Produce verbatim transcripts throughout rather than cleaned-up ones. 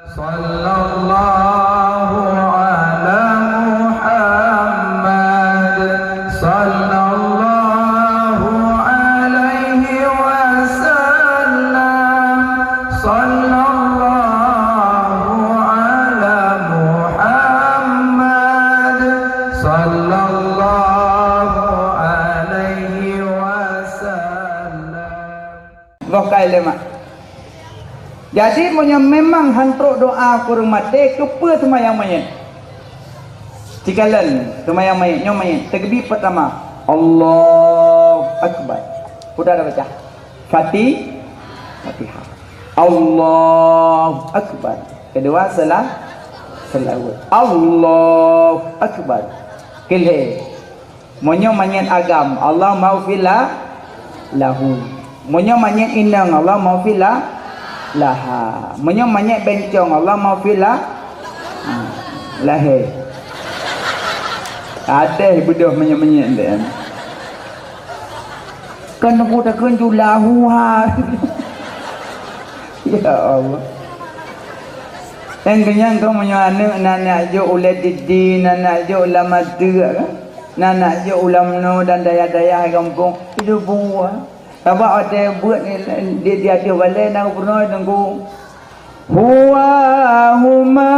Sallallahu ala Muhammad, sallallahu alaihi wasallam, sallallahu ala Muhammad, sallallahu alaihi wasallam. Goh kai lé mak. Jadi, meunyoe memang han trok doa keu ureueng maté, keupeue seumayang manyét? Sikalon seumayang manyét, nyoe manyét, takbir peurtama, Allahu Akbar. Udah dah baca. Fati-, Fatihah. Allahu Akbar. Kedua, sela-, selawat. Allahu Akbar. Keulhèe. Meunyoe manyét agam, Allahummaghfir la-, lahu. Meunyoe manyét inong, Allahummaghfir la-, laha. Meunyoe manyét bencong, Allahummaghfir la-, ha, lahé. Até beudôh manyét-manyét deh. Kan aku takheun ju lahu ha. Ya Allah. Nyang kenyang kau meunyoe aneuk na nak jok ulèe didi, na nak jok lam ateueh kan. Na nak jok u Lamno dan dayah-dayah gampông, itu buah. Sabab watèe beuet di, di ateueh balèe na gubernur teungku. Huwa huma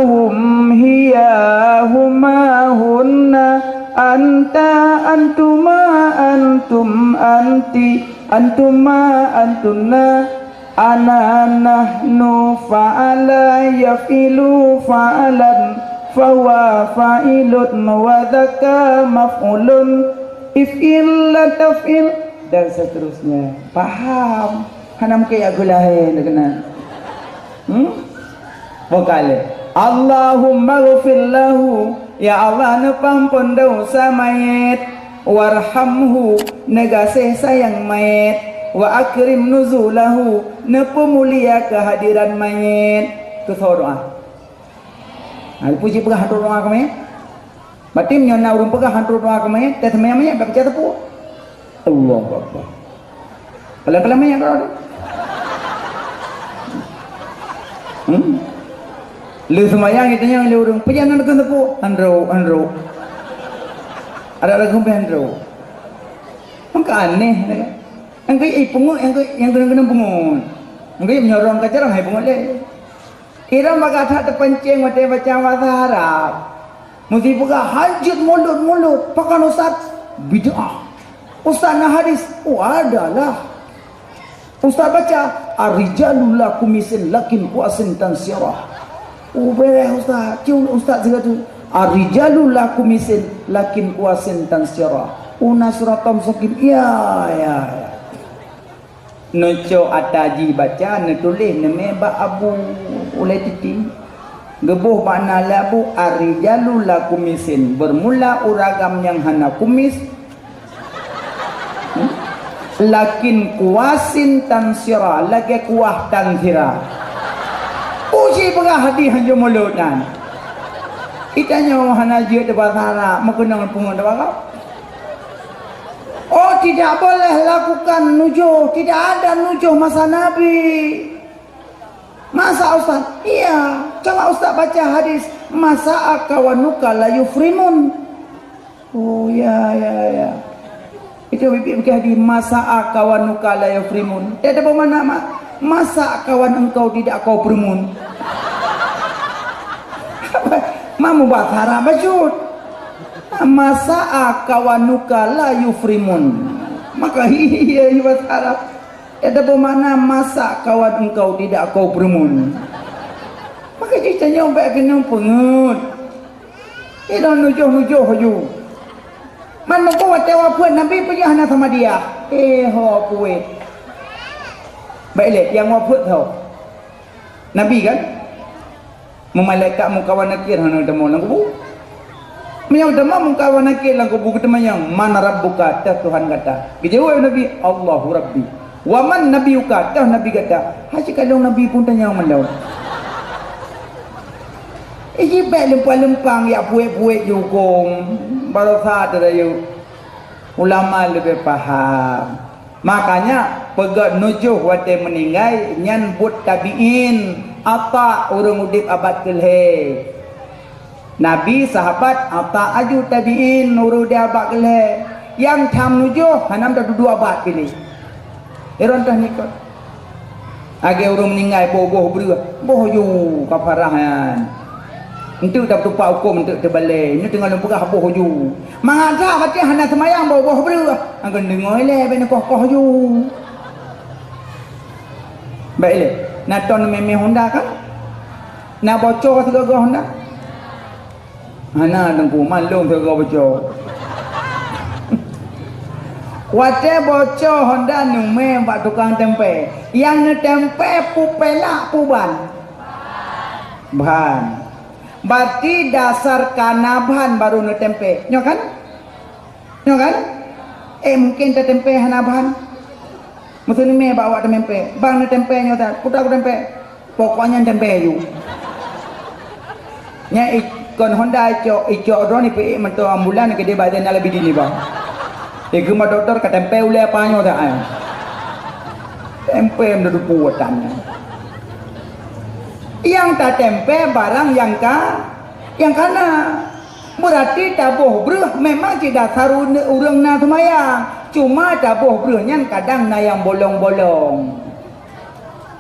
hum hiya huma hunna anta antuma antum anti antuma antunna ana nahnu fa'ala yafilu fa'alan fahuwa fa'ilun wa dzaka maf'ulun if'il la taf'il dan seterusnya. Paham? Hana mungkin aku lahé nak kena. Hmm? Bukan lé. Allahumma ghfir lahu. Ya Allah, neupeuampon dosa mayét. Warhamhu, neugaséh sayang mayét. Wa akrim nuzulahu, neupeumulia keuhadiran mayét. Keu soe doa? Ha, puji peugah hantu doa keu mayét. Berarti meunyoe na ureueng peugah hantu doa keu mayét, teuh seumayang mayét, bak pecah teupeu. Allahu Akbar. Kalon-kalon mayét keudroe. Hmm? Lheueh seumayang, itanyong lé ureueng, "Peue nyang na keu teupeu?" "Hanro, hanro." Ada lagu sampai hanro. Maka aneh, kan? Nyang keu, eh, pungut, nyang keu, nyang keu, nyang keu pungut. Nyang keu nyorong ka jarang hai pungut lé. Irong bak that teupancéng watèe baca bahasa Arab. Meusi peugah hanjeuet mulod-mulod, pakon ustaz? Bid'ah. Ustaz na hadis? Oh, adalah. Ustaz baca, "Ar-rijalu la kumisin lakin kuasin tansirah." Oh, beuréh ustaz. Cuma ustaz sigoe tu. "Ar-rijalu la kumisin lakin kuasin tansirah." Oh, na siratal mustaqim. Ya, ya, ya. Neucok ata jih baca, neutuléh neumé bak abu ulèe titim. Geuboh makna lé abu, "Ar-rijalu la kumisin." Beurmula ureueng agam nyang hana kumis. Hmm? Lakin kuasin tansira, lagèe kuah tansira. Uji peugah hadih hanjeuet mulod nyan. Itanyong hana jeuet bahasa Arab, meukeunong pungon teuh bak Oh, tidak boleh lakukan nujuh. Tidak ada nujuh masa Nabi. Masa Ustaz? Iya. Coba Ustaz baca hadis, "Masa akawanuka la yufrimun." Oh, ya, ya, ya. Itu bibit bukit hadis, "Masa akawanuka la yufrimun." Dia ada bermakna, ma-, "Masa kawan engkau tidak kau perumun?" Mamu bahasa Arab bacut. "Masa akawanuka la yufrimun." Maka iya, iya bahasa Arab. Ada bermakna, "Masa kawan engkau tidak kau perumun?" Maka jih tanyong bèk keunong peungeut. Idong nujoh-nujoh laju. Man muphom watèe wafeuet Nabi peue hana sama dia. Eh, ho puet. Bèk lé, nyang wafeuet ho. Nabi kan? Meumalaikat Mungkar wa Nakir hana geutamong lam kubu. Meunyoe geutamong Mungkar wa Nakir lam kubu, geuteumanyong, "Man rabbuka?" Teuh Tuhan gata. Geujaweueb Nabi, "Allahu Rabbi." "Wa man nabiyuka?" Teuh Nabi gata. Hai sikalon Nabi pun tanyong mandum. Iji bèk leumpang-leumpang jak puet-puet jukông. Barosa teuh rayeuk. Ulama leubeh paham. Makanya, peugöt nujoh watèe meuninggai, nyan buet tabi'in. Ata ureuëng udeb abad keu lhée. Nabi, sahabat, ata aju tabi'in ureuëng udeb abad keu lhée. Nyang tham nujoh hana meutudoh abad piléh. Iron teuh nikot. Lagée ureuëng meuninggai boh-boh breueh, boh ju kafarah nyan. Enteuk tapeutupat hukôm, enteuk teubalée. Nyoe teungoh lôn peugah boh ju. Mangat that watée hana seumayang boh-boh breueh. Angkon deungoe lé bèk neukoh-koh ju. Baik lé, na ton mé-mé Honda kan? Na boco sigoe-goe Honda? Hana, Teungku, man lôn sigoe-goe boco. Watée boco Honda neumé bak tukang tempe. Nyang neutempé peue pelak peue ban? Ban. Berarti dasar kana ban baru neutempé. Nyoe kan? Nyoe kan? Eh, mungken tatempé hana ban. Meuteumé bak awak tameuimpé. Bang, neutempé nyoe tan. Peue ta kutempé? Pokoknya tempé ju. Nyan i-, kon Honda icok, icok droe ni peuék mantong ambulan keudéh bak Zainal Abidin ni, bang. Eh, geuma doktor katempé ulée apa nyoe dak, eh? Tempé meududu puwotan nyan. Nyang tatempé barang nyang ka, nyang kana. Beurati taboh breueh memang cit dasar ure-, ureuëng na seumayang. Cuma taboh breueh nyan kadang na nyang bolong-bolong.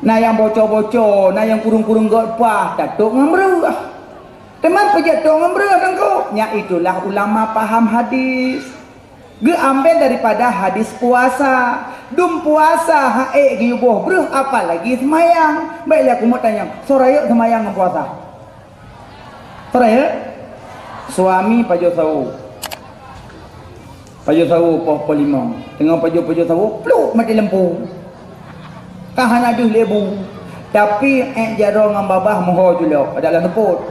Na nyang boco-boco, na nyang kureueng-kureueng gét paih, tatôk ngon breueh. Teuma peue jeuet tôk ngon breueh, Teungku? Nyan itulah ulama paham hadis. Geuambil daripada hadis puasa. Dum puasa han ék geuyue boh breueh, apalagi seumayang. Baiklah, kamoe tanyong, soe rayeuk seumayang ngon puasa? Soe rayeuk? Suami pajoh sawo. Pajoh sawo poh, poh limong. Teungoh pajoh-pajoh sawo, pluk mati lampu. Ka hana deuh lé bu. Tapi ék jaroe ngon babah meuho ju lok, adak lam seupôt.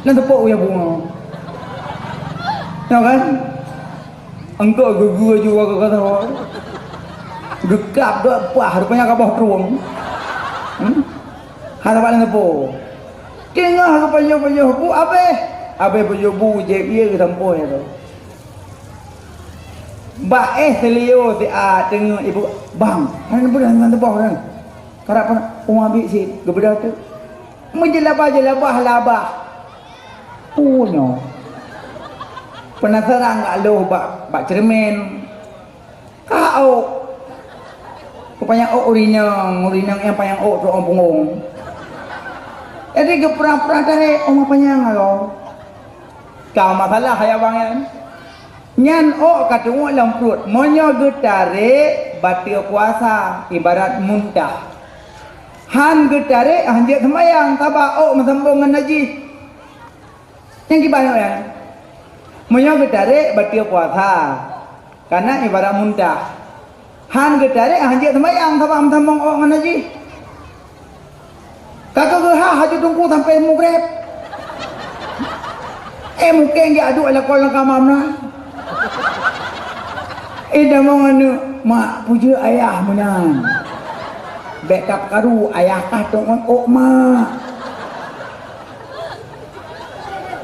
Lam seupôt uyah bungoe. Nyoe kan? Eungkôt geugeue ju ka, ka, ka, ka. Geukab dok pah, rupanya ka boh trueng. Hmm? Hana bak lam seupôt. Teungoh geupajoh-pajoh bu, abéh. Abéh pajoh bu, jieb ié geusampoe tu. Bak éh seulio siat teungoh ibu, "Bang, hana beudôh ngon teuboh nyan." Karab peunoh, "Uma biet cit, geubeudôh teuk." Meujeulabah-jeulabah labah. Peue nyoe? Peunasaran gak lôh bak, bak ceureumen. Ka ôk. Rupanya ôk urineueng, urineueng nyang panyang ôk trok lam punggong. Jadi geupra-pra tarék, ôk mapanyang aloe. Ka masalah ya bang nyan. Nyan ôk ka teungoh lam pruet. Meunyoe geutarek, bateue puasa, ibarat muntah. Han geutarek, han jeuet seumayang, sabab ôk meusambong ngon najih. Nyang kiban nyoe nyan. Meunyoe geutarek, bateue puasa. Kana ibarat muntah. Han geutarek, han jeuet seumayang, sabab meusambong ôk ngon najih. Ka keu geuhah haju teungku sampai mugreb. Eh, mungken geujak duek lakoe lam kama meunan. Eh, damong aneuk, "Mak, peue jeuet ayah meunan?" "Bék ka karu, ayah kah teuôn ôk, Mak."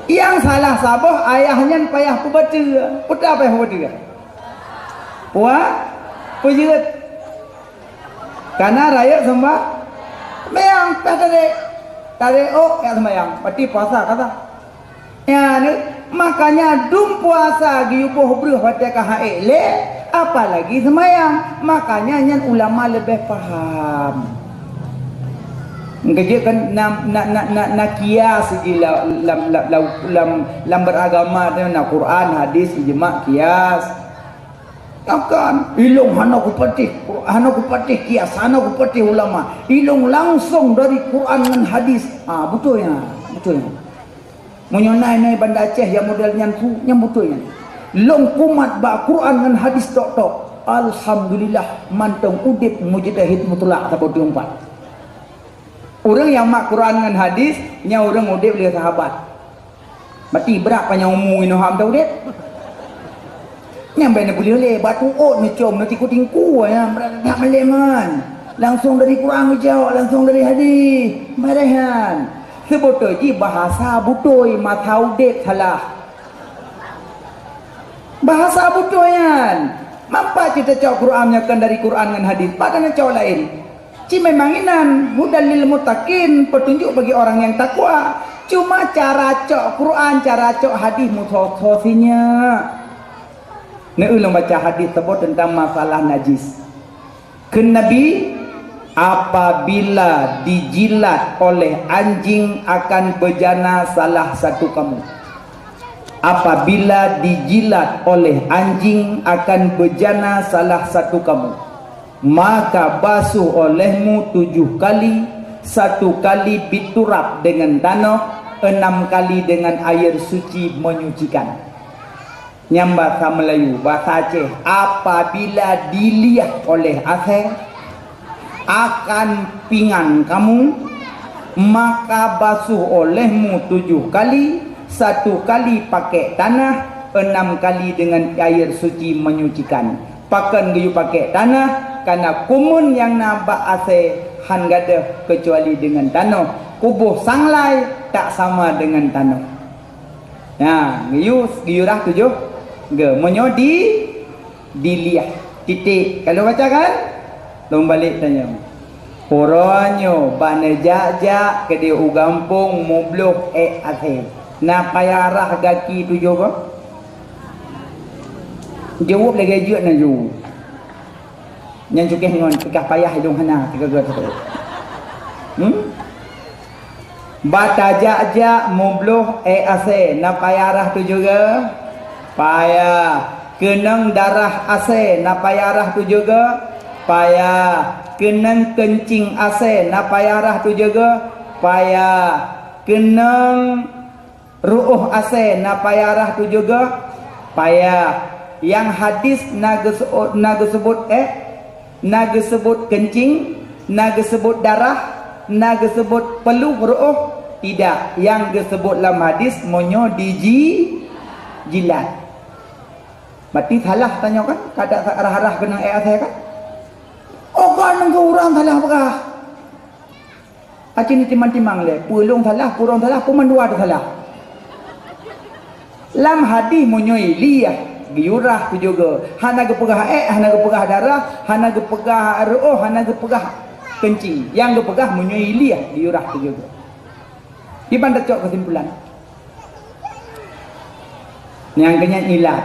Nyang salah saboh ayah nyan payah peubateue. Peue ta payah peubateue? Puah? Peue jeuet? Kana rayeuk seumayang, payah tarek. Tarek ôk, jak seumayang. Berarti puasa ka sah. Nyan, makanya dum puasa geuyue boh breueh watée ka han ék lé, apalagi seumayang. Makanya nyan ulama leubeh paham. Geujeuet kan na, na, na, na, na kias di la-, lam, lam, lam, lam, lam beragama tu, na Quran, hadis, ijma, kias. Takkan ilong hana kupatéh, hana kupatéh kias, hana kupatéh ulama. Ilong langsong dari Quran ngon hadis. Ah, beutôi nyan, beutôi nyan. Meunyoe na inan Banda Aceh nyang model nyan su, nyang beutôi nyan. Lôn kumat bak Quran ngon hadis tok-tok. Alhamdulillah, mantong udeb mujtahid mutlak saboh teumpat. Ureuëng nyang mat Quran ngon hadis, nyan ureuëng udeb lé sahabat. Mati brat panyang umu inoe ham ta udeb. Nyang bék neupeuleueh lé, batu ôt neucom, neutingku-tingku, nyan brat that malém nyan. Langsong dari Quran geujaweueb, langsong dari hadis. Mareh nyan. Seubeutôi jih bahasa beutôi, masa udeb salah. Bahasa beutôi nyan. Mapa cit tacok Quran nyoe kon dari Quran ngon hadis? Pat neucok laén? Ci memang inan, hudal lil muttaqin, petunjuk bagi orang yang takwa. Cuma cara cok Quran, cara cok hadis musoh-soh sinyak. Neulong baca hadis teubot tentang masalah najis. Kheun Nabi, apabila dijilat oleh anjing akan bejana salah satu kamu. Apabila dijilat oleh anjing akan bejana salah satu kamu, maka basuh olehmu tujuh kali, satu kali biturab dengan tanoh, enam kali dengan air suci menyucikan. Nyang basa Meulayu, basa Aceh, apabila diliah oleh asée akan pingan kamu, maka basuh olehmu tujuh kali, satu kali pakai tanah, enam kali dengan air suci menyucikan. Pakon geuyue pakai tanah, karena kumun nyang na bak asée han gadôh keucuali deungon tanoh. Kuboh sanglai tak sama deungon tanoh. Nah, geuyue, geuyue rah tujoh ge. Meunyoe di, diliah. Titik. Ka lôn baca kan? Lôn balek tanyong. Uroe nyoe bak neujak-jak keudeh u gampông mubloh ék asée. Na payah rah gaki tujoh goe? Jaweueb lagée jeuet na ju. Nyan cukéh ngon peugah payah ilong hana, tiga-tiga satu. Hmm? Bak tajak-jak mubloh ék asée, na payah rah tujoh goe? Payah. Keunong darah asée, na payah rah tujoh goe? Payah. Keunong keuncing asée, na payah rah tujoh goe? Payah. Keunong ruoh asée na payah rah tujoh goe? Payah. Nyang hadis na geuseu-, na geuseubut ék, na geuseubut keuncing, na geuseubut darah, na geuseubut peuluh ruoh? Tidak. Nyang geuseubut lam hadis meunyoe diji-, jilat. Berarti salah tanyoe kan? Kada sa-, rah-rah keunong ék asée kan? Oh, kan nanggroe ureuëng salah peugah. Aci ni timang-timang lé, peue lôn salah, peue droen salah, peue mandua teusalah. Lam hadis meunyoe iliah, geuyue rah tujoh goe, hana geupeugah ék, hana geupeugah darah, hana geupeugah ruoh, hana geupeugah keuncing. Nyang geupeugah meunyoe iliah, geuyue rah tujoh goe. Kiban tacok keusimpulan. Nyang keunyan ilat.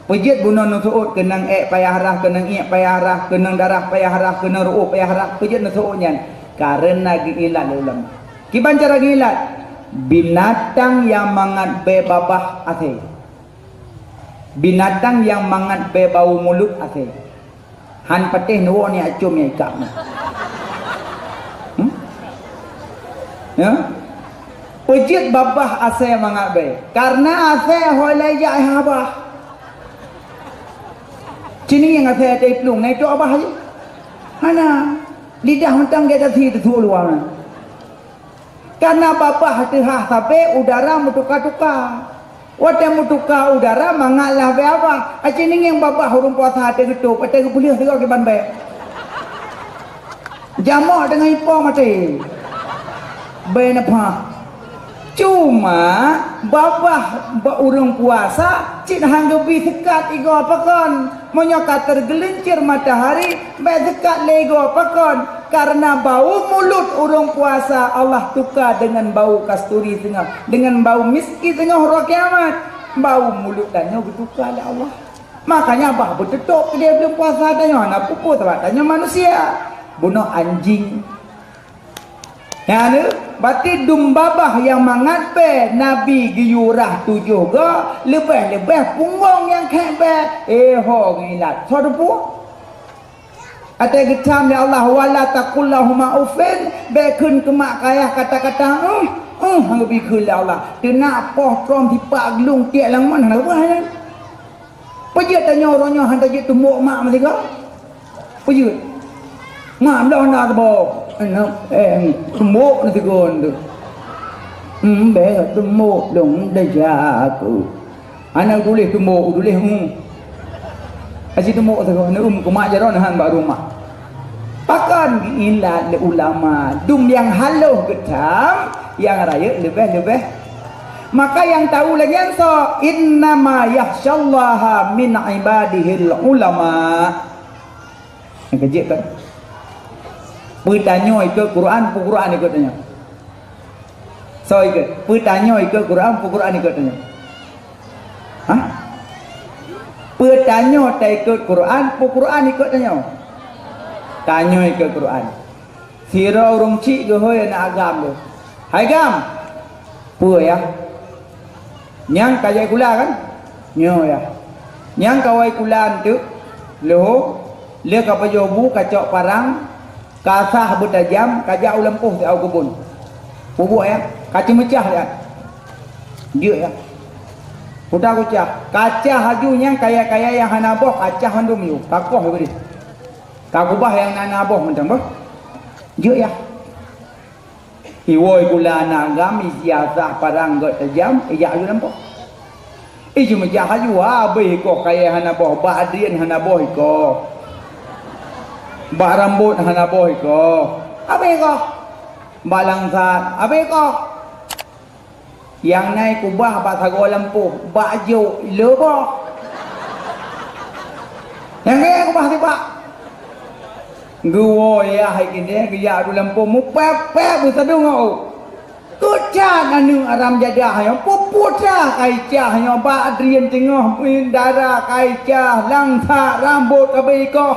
Peujeuet bunoe neuseuôt keunong ék payah rah, keunong iék payah rah, keunong darah payah rah, keunong ruoh payah rah. Peujeuet neuseuôt nyan? Kareuna geuilat lé ulama. Kiban cara geuilat? Binatang nyang mangat bée babah asée. Binatang nyang mangat bée bau mulut asée. Han patéh neuwoe nyan acum nyang ikab nyan. Hmm? Ya? Peujeuet babah asée mangat bée. Kareuna asée hôi lé jak haba. Cini nyang asée teuh plueng, na itu babah jih. Hana. Lidah mantong gata si teusuek luwa na. Kareuna babah teuhah sabé udara meutuka-tuka. Watée meutuka udara mangat lah bée babah. Aci ningieng babah ureuëng puasa teuh geutôp, watée geupeuleueh sigoe kiban bée. Jamok teungoh ipo maté. Bée neupah. Cuma babah bak ureuëng puasa cit han geubi seukat igoe pakon. Meunyoe ka teugeulincir matahari, bék seukat lé igoe pakon, kareuna bau mulut ureuëng puasa Allah tuka deungon bau kasturi singoh, deungon bau miski singoh uroe kiamat. Bau mulut tanyoe geutuka lé Allah. Makanya bah beuteutôp keudeh buleuen puasa tanyoe hana peue-peue, sabab tanyoe manusia. Bunoe anjing. Nyan, berarti dum babah nyang mangat bée Nabi geuyue rah tujoh goe, leubeh-leubeh punggong nyang khék bée. Eh, ho geuilat. Soe teupeu? Até geutam lé Allah, "Wala taqul lahuma uffin," bék kheun keu mak keu ayah kata-kata, "Uhm, uhm," han geubi kheun lé Allah. Teunak poh trom sipak glung tiek lam mon hana keubah nyan. Peujeuet tanyoe uroe nyoe han tajeuet tumbok mak meusigoe? Peujeuet. Mak bloh na teuboh. Aneuk, eh, tumbok na sigon tu. Hmm, bék tumbok dong desya aku. Hana tuléh tumbok, tuléh hu. Aci tumbok sigon, aneuk um keu mak jaroe han bak rumoh. Pakon geuilat lé ulama, dum nyang haloh geutam, nyang rayeuk leubeh-leubeh. Maka nyang tau lagée nyan soe, "Innama yakhsyallaha min ibadihil ulama." Nyang keujeuet kan? Peutanyoe ikot Quran, peue Quran ikot tanyoe? Soe ikot? Peutanyoe ikot Quran, peue Quran ikot tanyoe? Hah? Peutanyoe taikot Quran, peue Quran ikot tanyoe? Tanyoe ikot Quran. Sidroe ureuëng chik geuhôi aneuëk agam geuh, "Hai gam!" "Peue, yah?" "Nyang ka jai kula kan?" "Nyoe, yah." "Nyang ka wai kula eunteuk, leuhô, lheueh ka pajoh bu, ka cok parang, ka sah beutajam, ka jak u lampôh siat u keubon. Peubuet, yah, ka ceumeucah, yah." "Jeuet, yah." Kuta kucah. Kacah laju nyang kaya-kaya nyang hana boh, kacah mandum yue. Ka koh yue deh. Ka kubah nyang na-na boh mantong boh. "Jeuet, yah." Iwoe kula aneuëk agam, isiasah parang gét tajam, ijak laju lampôh. Ih, jeumeujak laju, habéh ikoh kayée hana boh, bak adrien hana boh ikoh. Bak rambot hana boh ikoh. Habéh ikoh. Bak langsat, habéh ikoh. Nyang na ikubah bak sagoe lampôh, bak jok le boh. Nyang kayée kubah sibak. Geuwoe yah hai keudeh, geujak u lampôh, mupéb-péb beusadong ngon ôk. Keucat aneuëk aram jadah nyoe, puputra kaicah nyoe, bak drien teungoh dara kaicah, langsat rambot kabeh ikoh.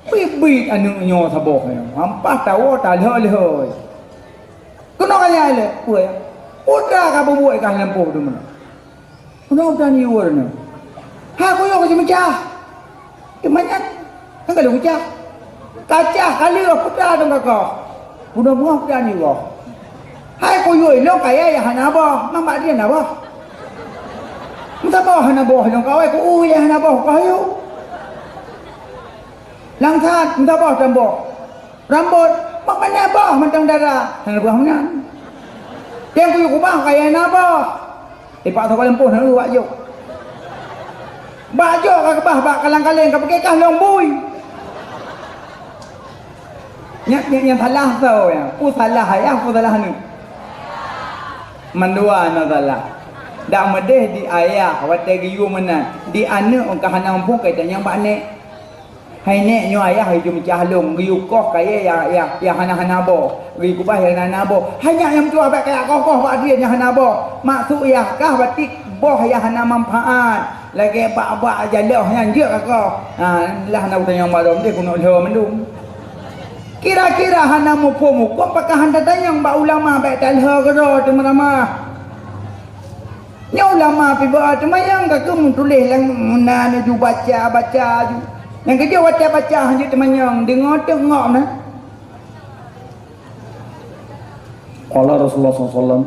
Bit-bit aneuëk nyoe saboh nyoe, hampah tawoe talhôi-lhôi. Keunoe kaya lé, peue ya? Putra ka bubuet ikah lampôh tu meunan. Keunoe udah niyuor nyoe. Ha, kuyok ka jimeucah. Iman nyan, kan ka lheueh meucah. Kacah ka lheueh putra dong kakoh. Bunoe beungoh putra niyuor. Hai kuyok ilong kaya nyang hana boh, mambak dia na boh. Meusaboh hana boh ilong kawai ku u nyang hana boh, kah yuk. Langsat, meusaboh tamboh. Rambot, mak pandai boh mantong dara. Hana boh meunan. Tiang kuyuk kubah kaya na boh. Ipak sagoe lampôh na wak jok. Bak jok ka keubah bak kalang-kaleng ka pike kah lông bui. Nyak, nyak, nyang salah soe ya? Peue salah ayah, peue salah aneuk? Mandua na salah. Dak meudeh di ayah watée geuyue meunan, di aneuk ka hana muphom keuadaan nyang bak nek. Hai nek nyoe ayah geuyue meucah lông, geuyue koh kayée ya, ya, ya hana-hana boh, geuyue kubah ya hana-hana boh. Hai nyak nyang meutuah bék kaya koh-koh bak dia nyang hana boh. Maksud yah kah batik boh ya hana manfaat. Lagée bak-bak jaloh nyan jeuet ka koh. Ha, lah na utanyong barong deh keunoe lheueh mandum. Kira-kira hana muphom huköm pakah hana tatanyong bak ulama bék talheueh keudroe teumeuramah. Nyoe ulama pih bak teumanyong ka keuh meutuléh lam meunan ju baca-baca ju. Nyang keujeuet watée baca hanjeuet teumanyong, deungoe teuk ngok na. Qala Rasulullah sallallahu alaihi wasallam,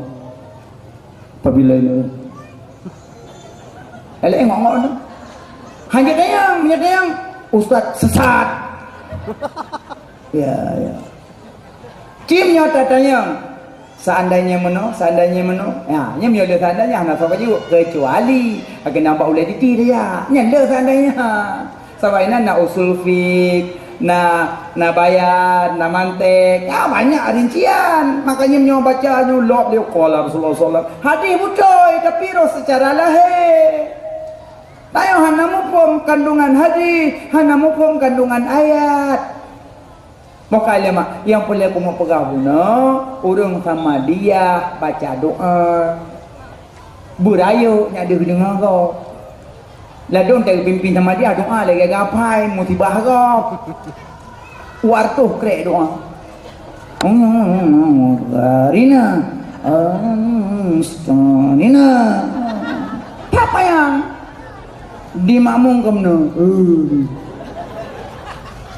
apabila ini, elek ngok-ngok tu. Hanjeuet tanyong, hanjeuet tanyong, ustaz sesat. Ya, ya. Cim nyoe tatanyong, seandainya meunoe, seandainya meunoe. Ya, nyan meunyoe le seandainya hana soe ka jaweueb, kecuali keunan bak ulée diti dia. Nyan le seandainya. Sabab inan na usul fik, na, na bayan, na mantek, ya, banyak rincian. Makanya nyoe baca nyoe lop dia qala Rasulullah sallallahu alaihi wasallam. Hadis beutôi tapi roh secara lahé. Tanyoe hana muphom kandungan hadis, hana muphom kandungan ayat. Maka lé mak, nyang peureulée kamoe peugah bunoe, ureuëng Samadiyah baca doa. Beurayeuk nyak deuh deungoe gob. Ladôm teupimpin Samadiyah doa lagée gapai musibah gob. Wartoh krek doa. Rina, Astanina. Siapa yang Di makmum keunoe. Hmm.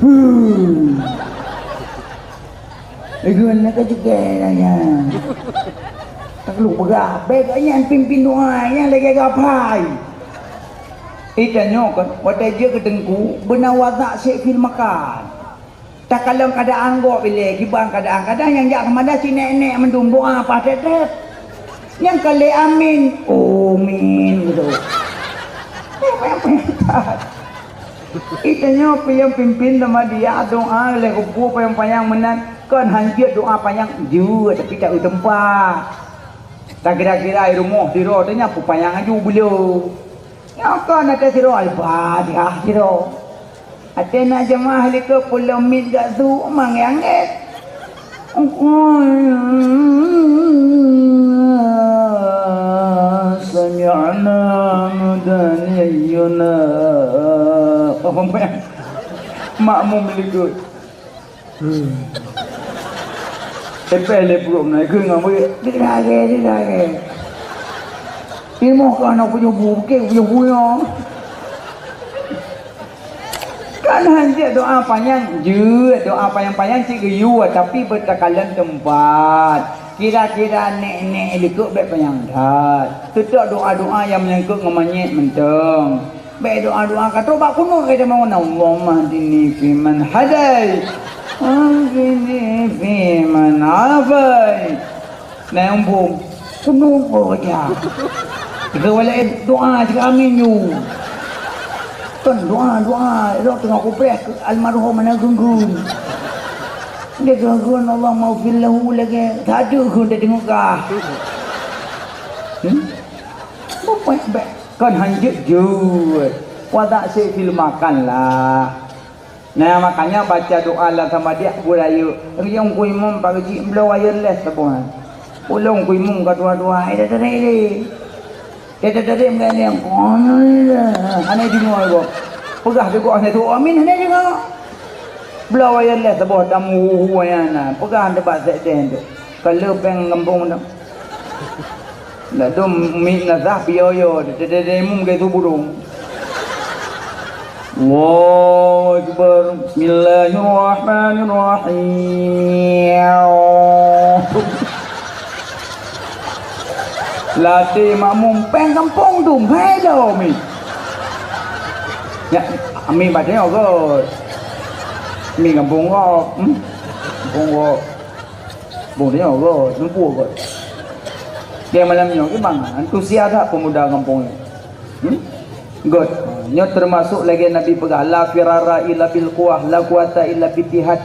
Hmm. Igun nak kejegah nanya. Tak lu peugah, baik nyan pimpin doa, nyan lagée gapai. Itanyoe kan, watée jeuet keu teungku, beuna wazak syek fil makan. Takalon keadaan gob ilée, kiban keadaan. Kadang nyang jak keumadan cit nek-nek mandum doa paih tép-tép. Nyang ka lé amin, umin gitu. Itanyoe piang pimpin Samadiyah doa lé kubu panyang-panyang meunan. Kon hanjeuet doa panyang jeuet, tapi tak eu teumpat. Tak kira-kira i rumoh sidroe teuh nyan peupanyang aju beuleue. Nyoe kon até sidroe Al-Fatihah sidroe. Até na jamaah likot pulo miet gak su mang nyang gét. Sami'na mudan ayyuna. Oh, makmum likot. Hmm. Epeh lé pruet meunan, ikheun ngon murit, "Tidak lagi, tidak lagi." Ilmu kau nak punya bu, bukit punya bu nyoe. Kan hanjeuet doa panyang, jeuet doa panyang-panyang cit geuyue, tapi beutakalon teumpat. Kira-kira nek-nek likot bèk panyang that. Teutap doa-doa nyang menyangkut ngon manyét mantong. Bèk doa-doa ka trok bak kunut, ka teumawon, "Allahumma hdini fiman hadait, wa'afini fiman afait." Nah, nyang bom, kunut baca. Jika walai doa cit amin yu. Kan doa, doa, doa teungoh kupreh almarhum aneuk geunggeun. Dia geunggeun, "Allahumma ghfir lahu" lagi. Tadi geunggeun dia tengok kah. Hmm? Bukan bèk. Kon hanjeuet jeuet. Wadak sik film makan lah. Nah, makanya baca doa lam sama dia bu rayeuk. Nyang ku imum pageuji bloe wireless saboh. Ulôn ku imum ka dua-dua, ai dah tadi. Dah tadi mengenai yang kono ni dah. Hana di mua go. Peugah deungoe hana tu amin hana deungoe. Bloe wireless saboh tamu hu-hu ayana. Peugah debat sekden tu. Kalau peng gampông tu. Dak dum mi nazah piyoyo, dededemu meugai su burung. Allahu Akbar. Bismillahirrahmanirrahim. Latih makmum peng gampông tu, hai lo mi. Ya, mi badannya ogot. Mi gampông gop. Hmm? Gampông gop. Bung nyoe gôt, numpuk gôt. Dia malam nyoe memang antusias that pemuda gampông nyoe. Hmm? Gôt. Nyoe termasuk lagée Nabi peugah, "La firara illa bil quwah, la quwata illa bil ittihad,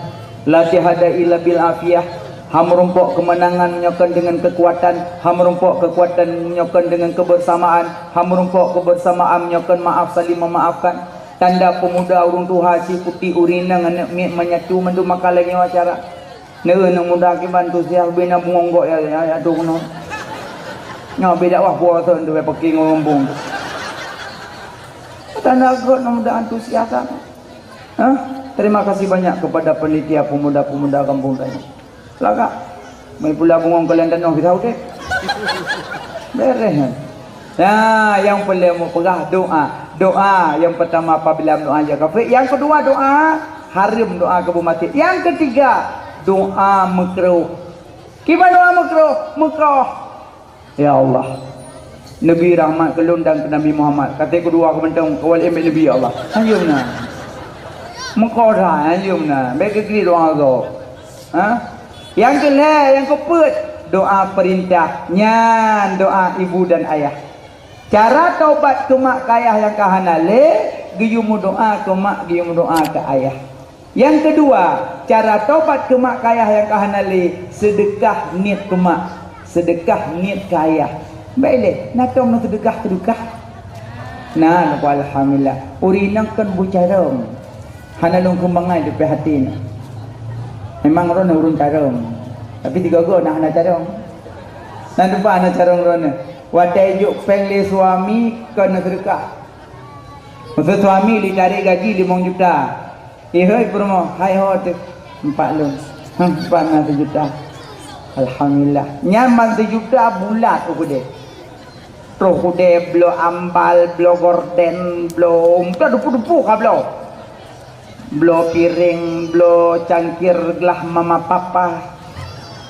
la ittihada illa bil afiyah." Hana meurumpok keumeunangan nyoe kon deungon keukuatan, hana meurumpok keukuatan nyoe kon deungon keubeursamaan, hana meurumpok keubeursamaan nyoe kon maaf saling memaafkan. Tanda pemuda ureuëng tuha siputi ureuëng inong aneuk miet menyatu mandum maka lagée nyoe acara. Neu nang muda kiban tu siah bina bungong gok ya, ya, ya tu keunoe. Nyoe beda wah puasa tu pakai ngomong. Tanda gok nang muda antusias kan. Hah? Terima kasih banyak kepada panitia pemuda-pemuda kampung tadi. Lagak. Mai pula bungong kalian tanoh kita udeh. Beres kan? Nah, yang pertama peugah doa. Doa yang pertama apabila doa ya kafir. Yang kedua doa haram doa keu maté. Yang ketiga doa makruh. Kiban doa makruh? Makruh. Ya Allah, neubri rahmat keu lôn dan keu Nabi Muhammad. Kata kedua aku mantong kawal emet Nabi ya Allah. Hanjeuem na. Meukoda hanjeuem na. Baik keu doa kau. Ha? Yang keulhèe, yang keupeuet, doa perintah. Nyan doa ibu dan ayah. Cara taubat keu mak keu ayah nyang ka hana lé, geuyue meudoa keu mak, geuyue meudoa keu ayah. Nyang keudua, cara taubat keu mak keu ayah nyang ka hana lé, seudeukah niet keu mak, seudeukah niet keu ayah. Baik lé, na tom neuseudeukah-seudeukah? Na, neuba alhamdulillah. Ureueng inong kon bu carông. Hana lôn keumangai leupah até nyoe. Memang droeneuh ureueng carông, tapi tiga goe na hana carông. Na teumpat hana carông droeneuh. Watèe jok péng lé suami kon neuseudeukah. Maksud suami lé tarek gaji limong juta. Ihôi peurumoh, hai ho teuh empat lôn. Hah, empat na seujuta. Alhamdulillah. Nyan ban seujuta bulat u keudè. Troh udeb, bloe ambal, bloe gorden, bloe, mudah dupu-dupu ka bloe. Bloe piréng, bloe cangkir glah mama papa.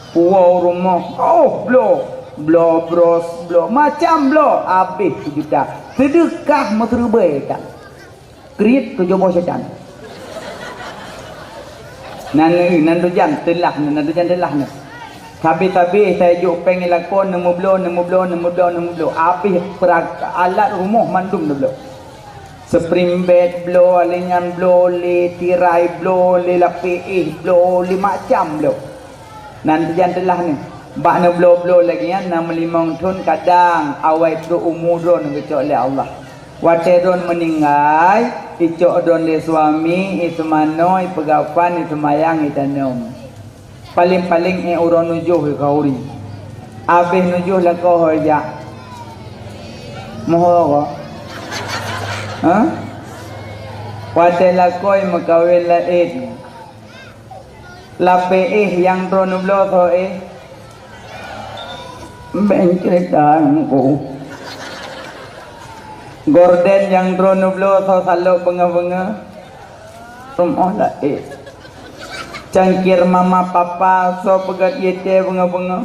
Puwoe rumoh, oh, bloe. Bloe bros, bloe macam bloe. Abéh seujuta. Seudeukah meuseureubèe tan. Kriet keu joboh syaitan. Nan, nan tujan teulah nyoe, nan tujan teulah nyoe. Sabe-sabe sai jok péng ilakon, neumeubloe, neumeubloe, neumeubloe, neumeubloe. Abéh pra-, alat rumoh mandum neubloe. Spring bed bloe, lé nyan bloe, lé tirai bloe, lé lapéh éh bloe, lé macam bloe. Nan tujan teulah nyoe. Bak neubloe-bloe lagèe nyan na meulimong thon kadang awai trok umu droeneuh geucok lé Allah. Watèe droeneuh meuninggai, Icok droe lé suami, iseumanoe, ipeugapan, iseumayang, itanom. Paleng-paleng ék uroe nujoh ikhauri. Abéh nujoh lakoe ho jak. Moho ko? Hah? Watée lakoe meukawen laén. Lapéh éh nyang droeneuh bloe tho éh. Bék ceurita ngon ku. Gorden nyang droeneuh bloe tho salok beungoh-beungoh. Rumoh laén. Cangkir mama papa soe peugét ié tée beungoh-beungoh.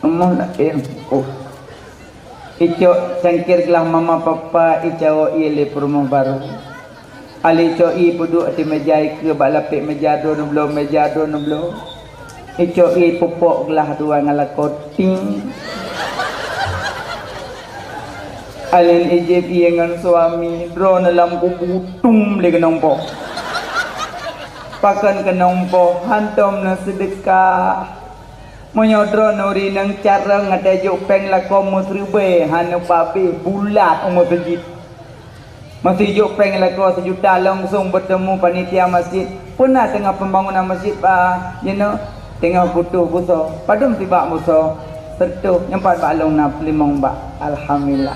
Rumoh laén. Oh. Icok cangkir glah mama papa icawok ié lé peurumoh barô. Ali cok ié peuduek ateueh meja ikeue bak lapéh meja droeneuh bloe, meja droeneuh bloe. Icok ié pupok glah dua ngon lakoe ting. Alien Egypt ié ngon suami, droeneuh lam kubu tum lé keunong poh. Pakon keunong poh, hantom na seudeukah. Meunyoe droeneuh rineueng carông ateueh jok péng lakoe meusiribée, hana pabéh bulat u meuseujid. Meusijok péng lakoe seujuta langsong beutemu panitia masjid. Peuna teungoh peumbangunan masjid ba jinoe teungoh butoh busoe. Padum sibak busoe? Seutoh, nyoe pat bak lôn na peulimong bak. Alhamdulillah.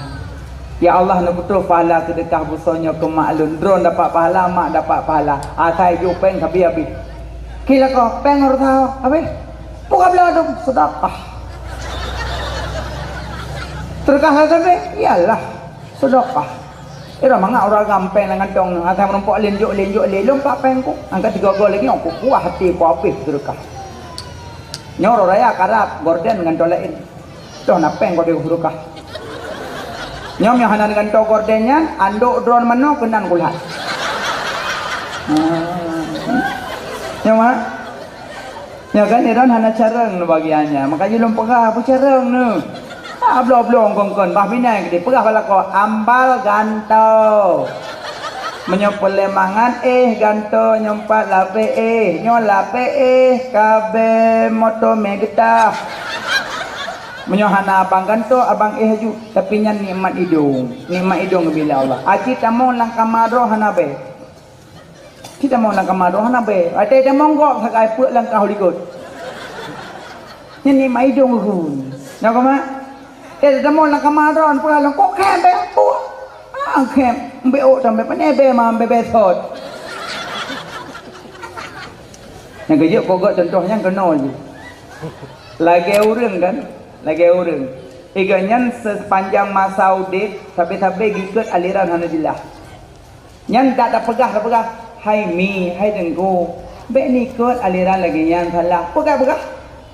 Ya Allah, neupeutroh pahala seudeukah busoe nyoe keu mak lôn. Droeneuh dapat pahala, mak dapat pahala. Asai jok péng sabe habéh. Ki lakoe, péng reuta habéh. Buka bela dong, seudeukah. Seudeukah sabe? Iyalah, seudeukah. Ira mangat ureueng agam péng lam kantong nyoe, asai meurumpok lén jok, lén jok, lé lom pat péng ku. Angkat tiga go lagi, ku puah até ku habéh seudeukah. Nyoe uroe raya karab, gorden ngon toh laén. Toh na péng ku habéh seudeukah. Nyoe meunyoe hana gantoe gorden nyan, andok droeneuh manoe keunan kulat. Hmm. Nyoe mak. Nyoe kan droeneuh hana carông neuh bagian nyan. Maka jih lôn peugah, peue carông neuh? Ah, bloe-bloe kon-kon, bah minai keudéh. Peugah bak lakoe, ambal gantoe. Meunyoe peulemangan éh gantoe, nyoe pat lapéh éh. Nyoe lapéh éh, ka bée moto mé geutah. Meunyoe hana abang gantoe, abang éh aju. Tapi nyan nikmat idong. Nikmat idong geubri lé Allah. Aci tamong lam kama droe hana bée. Ci tamong lam kama droe hana bée. Watée tamong gok sagai peuet langkah u likot. Nyan nikmat idong geuh. Nyoe kama. Eh, tamong lam kama droe peugah lom, "Kok khém bée?" "Kok?" "Ah, khém. Mbée ôk tamong bée, pane bée ma, mbée bée sot." Nyang keujeuet kogok contoh nyan keunoe jih. Lagée ureuëng kan? Lagée ureuëng. Iga nyan sepanjang masa udeb, sabe-sabe gikot aliran hana jeulaih. Nyan dak tapeugah, tapeugah, "Hai mi, hai teungku, bék nikot aliran lagée nyan salah." Peugah-peugah,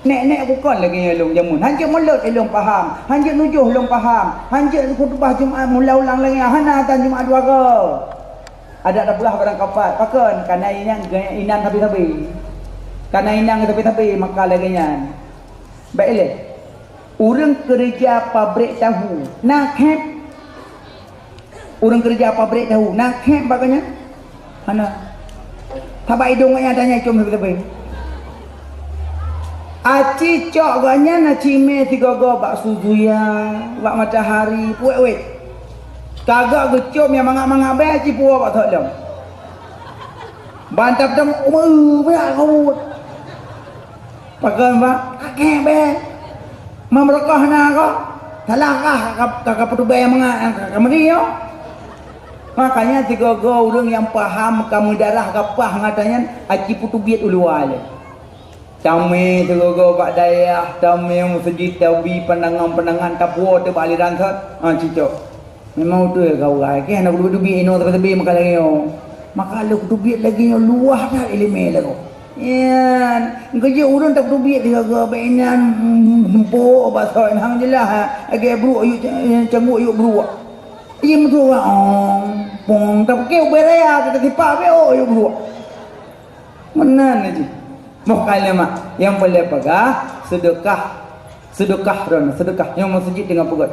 "Nek-nek bukon lagée nyan lôn jameun. Hanjeuet mulot ilôn paham, hanjeuet nujoh lôn paham, hanjeuet khutubah Jumat mula ulang lagée nyan, hana atan Jumat dua go." Adak tapeugah barang kapat, pakon? Kana inan, inan sabe-sabe. Kana inan sabe-sabe maka lagée nyan. Bék ilée. Ureuëng keureuja pabrék tahu na khém? Ureuëng keureuja pabrék tahu na khém bak gobnyan? Hana. Sabab idong gobnyan tanyai com sabe-sabe. Aci cok gobnyan aci mé sigoe-goe bak Suzuya, bak Matahari, puwet-wet. Kagak geucom nyang mangat-mangat bée aci puwoe bak thok lom. Ban tapeudong, "Umeue, banyak rambut." Pakon, Pak? Kakek bée. Meureukoh na ko? Salah kah ka, ka, ka peutubée mangat nyang ka, ka meuri nyoe? Makanya sigoe-goe ureuëng nyang paham ka meudarah gapah ngon ata nyan, aci peuteubiet u luwa lé. Tamé sigoe-goe bak dayah, tamé meuseujid, tabi pandangan-pandangan, tapuwoe teuh bak aliran sot, ha, cicok. Memang beutôi ka ugai, keh na kudubi-dubi inoe teubi-teubi maka lagée nyoe. Maka lé kudubi lagée nyoe luwah that iéleumé lagoe. Nyan, keujeuet ureuëng takudubi sigoe-goe bak inan, hmm, seumpok bak soe, alhamdulillah, lagée bruek yue, cangguek yue bruek. Iya meutuwah, ong, pong, tapeuke ubé raya, kita tipak be, oh, yue bruek. Meunan jih. Boh kalimat nyang peureulée peugah, seudeukah. Seudeukah droeneuh, seudeukah. Nyoe meuseujid teungoh peugét.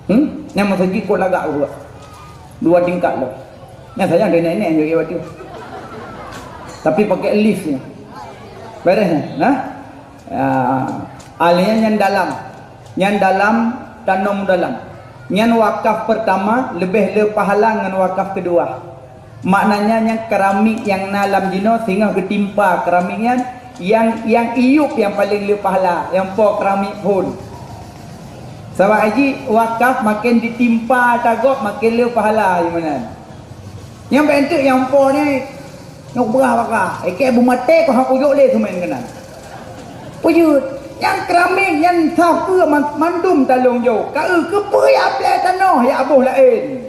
Hmm? Nyoe meuseujid kot lagak peugét. Dua tingkat lom. Nyan sayang dari nenek-nenek nyang waktu. Tapi pakai lift nyoe. Beres nyoe, nah? Ya, ahli nyan dalam. Nyan dalam, tanom dalam. Nyan wakaf pertama leubeh le pahala ngon wakaf keudua. Maknanya nyan keramik nyang na lam jinoe singoh geutimpa keramik nyan, nyang, nyang iyup nyang paleng le pahala, nyang po keramik phon. Sabab jih wakaf maken ditimpa ata gob maken le pahala, gimana? Nyang bak enteuk nyang po nyan, nyang beurah baka. Ekek beumaté keu hak kujok lé seumén keunan. Peujeuet, nyang keramik nyan sapeue man-, mandum talong jok. Ka eu keupeue ya plé tanoh ya aboh laén.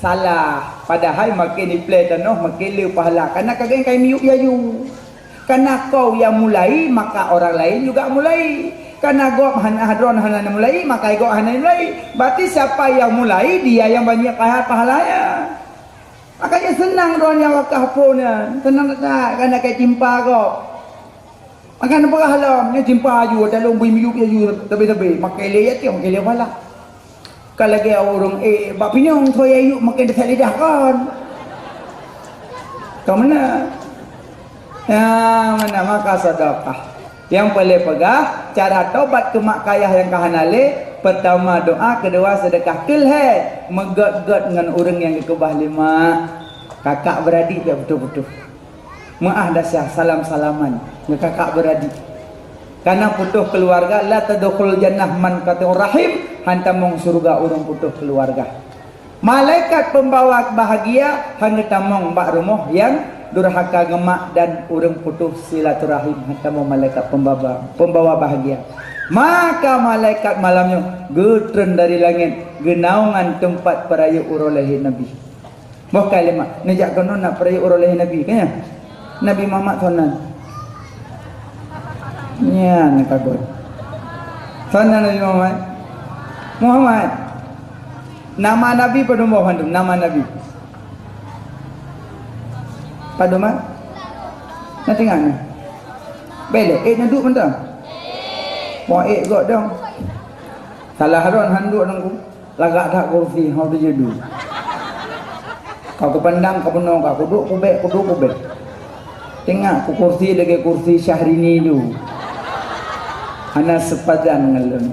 Salah, padahai maken iplé tanoh maken le pahala. Kana ka geng kai miyup yaju. Kana kau yang mulai, maka orang lain juga mulai. Kana gob hana hadron hana mulai, maka gob hana mulai. Berarti siapa yang mulai, dia yang banyak paha-, pahalanya. Makanya senang droe nyang wakaf phon nyan. Senang that-that, kan akai timpa gob. Maka neupeugah lom, nyan timpa aju, ata lôn bui miyup aju, tabe-tabe. Makai lé yatim, makai lé pala. Ka lagée ureuëng, eh, bak pinyong, soe yayup makai desak lidah kon. Ka meunan. Ya, mana maka sedekah. Nyang paleng peugah, cara tobat keu mak kayah nyang ka hana lé, pertama doa, keudua sedekah. Keu lhée, meugét-gét ngon ureuëng nyang geukeubah lé mak. Kakak beuradik jak putôh-putôh. Meuáh desya, salam-salaman ngon kakak beuradik. Kana putôh keuluwarga, la tadkhul jannah man qati'ur rahim, han tamong syeuruga ureuëng putôh keuluwarga. Malaikat peumbawa bahagia han geutamong bak rumoh nyang durhaka ngon mak dan ureuëng putôh silaturahim, han tamong malaikat peumbawa, peumbawa bahagia. Maka malaikat malam nyoe geutreun dari langét geunaungan teumpat peurayeuk uroe lahé Nabi. Boh kalimat, neujak keunoe na peurayeuk uroe lahé Nabi, kan nyan? Nabi Muhammad soe nan? Nyan ka göt. Soe nan Nabi Muhammad? Muhammad. Nama Nabi padum boh mandum, nama Nabi? Padum, ah? Na teuingat nyoe? Belek, eh, na duek mantong? Mo eh gok dong. Salah ron han duek nangku. Lagak that kursi, hau teujudu. Ka kupandang, ka bunoe, ka kuduek, kubek, kuduek, kubek. Teuingat ku kursi lagée kursi Syahrini tu. Hana sepadan ngon lôn.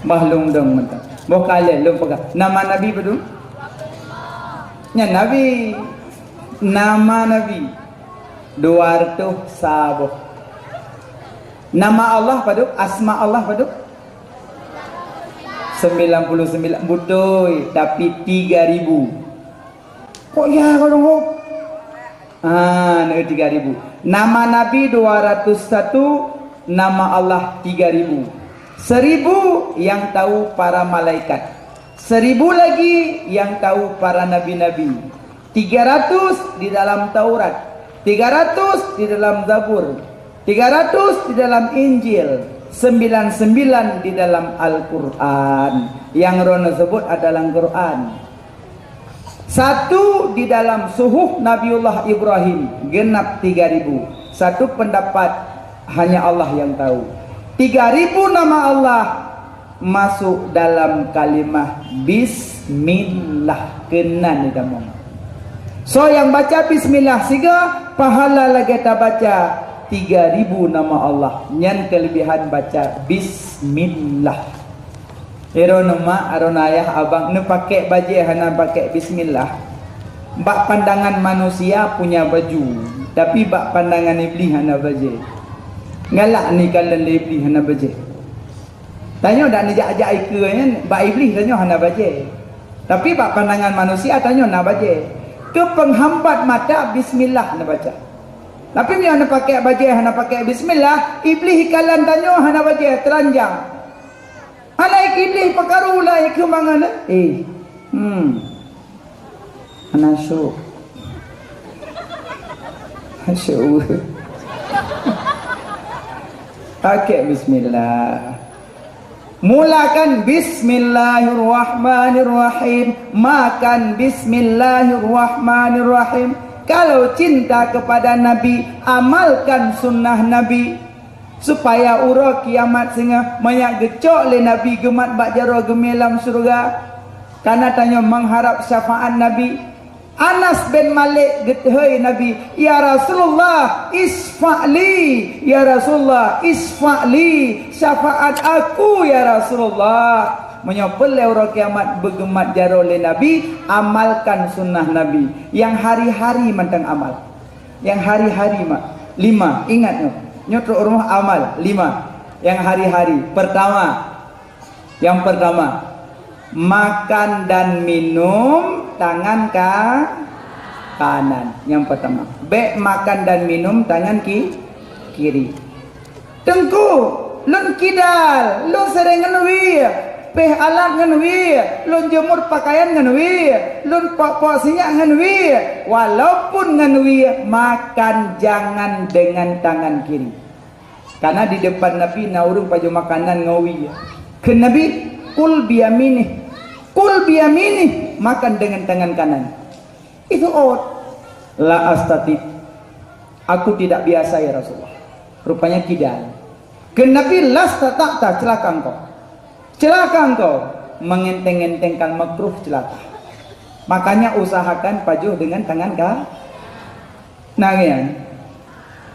Bah lôn dong mantong. Boh kaleh lôn peugah. Nama Nabi padum? Nyan Nabi. Nama Nabi dua ratus saboh. Nama Allah padum? Asma Allah padum? Sembilan puluh sembilan, beutôi, tapi tiga ribu. Kok ya, kalau ngok? Ah, na tiga ribu. Nama Nabi dua ratus satu, nama Allah tiga ribu. Seribu yang tahu para malaikat. Seribu lagi yang tahu para nabi-nabi. Tiga ratus di dalam Taurat. Tiga ratus di dalam Zabur. Tiga ratus di dalam Injil. Sembilan sembilan di dalam Al-Quran. Nyang droeneuh seubut adalah Quran. Satu di dalam suhuf Nabiullah Ibrahim, genap tiga ribu. Satu pendapat, hanya Allah yang tahu. Tiga ribu nama Allah masuk dalam kalimah bismillah. Keunan ditamong. Soe nyang baca bismillah siga, pahala lagée tabaca tiga ribu nama Allah. Nyan keulebihan baca bismillah. Droeneuh mak, droeneuh ayah, abang, neupakek bajée hana pakek bismillah. Bak pandangan manusia punya baju, tapi bak pandangan Iblih hana bajée. Galak ni kalon lé Iblih hana bajée. Tanyoe dak neujak-jak ikeue nyan, bak Iblih tanyoe hana bajée. Tapi bak pandangan manusia tanyoe na bajée. Keu penghambat mata bismillah neubaca. Tapi meunyoe hana pakek bajée, hana pakek bismillah, Iblih ikalon tanyoe hana bajée, teuranjang. Hana Iblih peukaru lah ikeue mangan, eh. Hmm. Hana syok. Syok. Pakek bismillah. Mulakan bismillahirrahmanirrahim. Makan bismillahirrahmanirrahim. Kalau cinta kepada Nabi, amalkan sunnah Nabi. Supaya uroe kiamat singoh manyak geucok lé Nabi geumat bak jaroe geumé lam syeuruga. Kana tanyoe mengharap syafaat Nabi. Anas bin Malik geuthôi Nabi, "Ya Rasulullah, isfa' li, ya Rasulullah, isfa' li, syafaat aku ya Rasulullah." Meunyoe peureulée uroe kiamat beugeumat jaroe lé Nabi, amalkan sunnah Nabi. Nyang hari-hari mantong amal. Nyang hari-hari ma-, lima, ingat nyoe. Nyoe trok rumoh amal, lima. Nyang hari-hari. Pertama, nyang pertama, makan dan minum tangan ka-, kanan. Nyang pertama. Bék makan dan minum tangan ki-, kiri. Teungku, lôn kidal, lôn sering ngon wie, péh alat ngon wie, lôn jeumur pakaian ngon wie, lôn pok-pok sinyak ngon wie, walaupun ngon wie, makan jangan dengan tangan kiri. Karena di depan Nabi na ureuëng pajoh makanan ngon wie. Kheun Nabi, "Kul biyaminih, kul biyaminih," makan dengan tangan kanan. Itu ot. La astati. Aku tidak biasa, ya Rasulullah. Rupanya kidal. Kheun Nabi, "Lastata'ta, celaka engkau. Celaka engkau. Mengenteng-entengkan makruh celaka." Makanya usahakan pajoh dengan tangan ka-, nah, kan?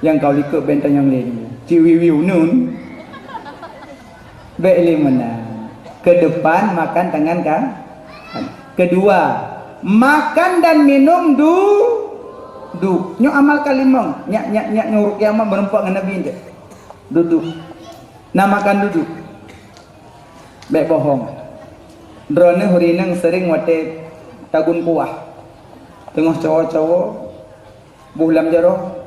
Nyang kau likot benteng nyang lain. Ciwiwi unun. Bék lé meunan. Ke depan makan tangan ka-, kedua, makan dan minum du-, duduk. Nyoe amal kalimong. Nyak, nyak, nyak nyoe rukiah mah meureumpok ngon Nabi nyoe. Duduk. Nah, makan duduk. Bék bohong. Droeneuh ureuëng inong sering watée tagun kuah. Teungoh cawa-cawa, boh lam jaroe.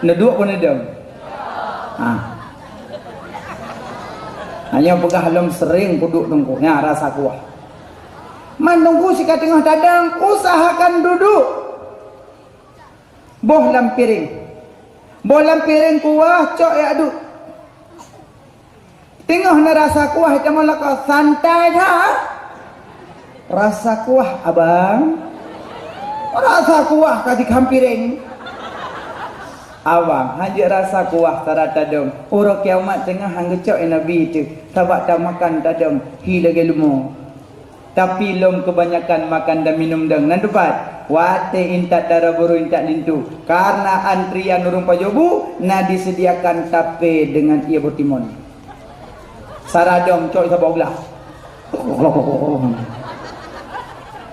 Neuduek pun neudong. Ha. Hanya peugah lom sering kuduek teungku. Nya rasa kuah. Man teungku sika teungoh tadong, usahakan duduk. Boh lam piring. Boh lam piring kuah, cok jak duek. Teungoh na rasa kuah, ita meulakau santai that. Rasa kuah, abang. Rasa kuah ka di lam piring. Abang, hanjeuet rasa kuah sira tadong. Uroe kiamat teungoh han geucok lé Nabi teuh. Sabab tamakan tadong, hi lagée leumo. Tapi lom keubanyakan makan dan minum dong nan teupat. Watée intat dara beurui intat linto, karena antrian ureuëng pajoh bu na disediakan tape dengan ie botimon. Sira dong cok saboh glah.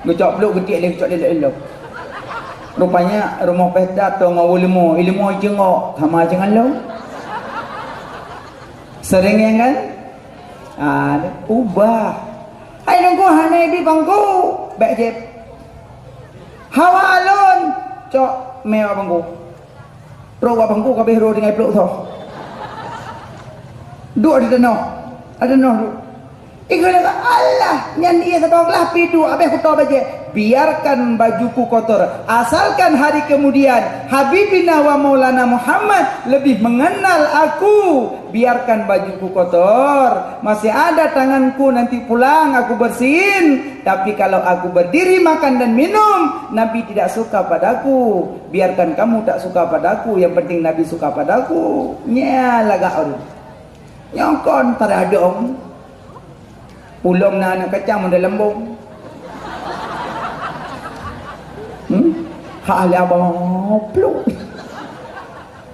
Geucok pluek geutiek lé geucok lé lom. Rupanya rumoh pesta tong ngon leumo, ileumo jingok sama jangan lom. Sering ya kan? Ah, ubah. Hai nunggu hana ibi bangku, bék jép. Hawa alon, cok mé bak bangku. Rok bak bangku kabeh rok dengan peluk soh. Duek di tanoh. Ada noh duek. Iku lagak Allah nyan ia saboh glah pi duek habéh kuto bajée. Biarkan bajuku kotor. Asalkan hari kemudian Habibina wa Maulana Muhammad lebih mengenal aku. Biarkan bajuku kotor, masih ada tanganku, nanti pulang aku bersihin. Tapi kalau aku berdiri makan dan minum, Nabi tidak suka padaku. Biarkan kamu tak suka padaku, yang penting Nabi suka padaku. Nya lagak ureuëng. Nyang kon tara dong. Ulôn na aneuk kacang model lembong. Hmm? Hak ahli abang pluk.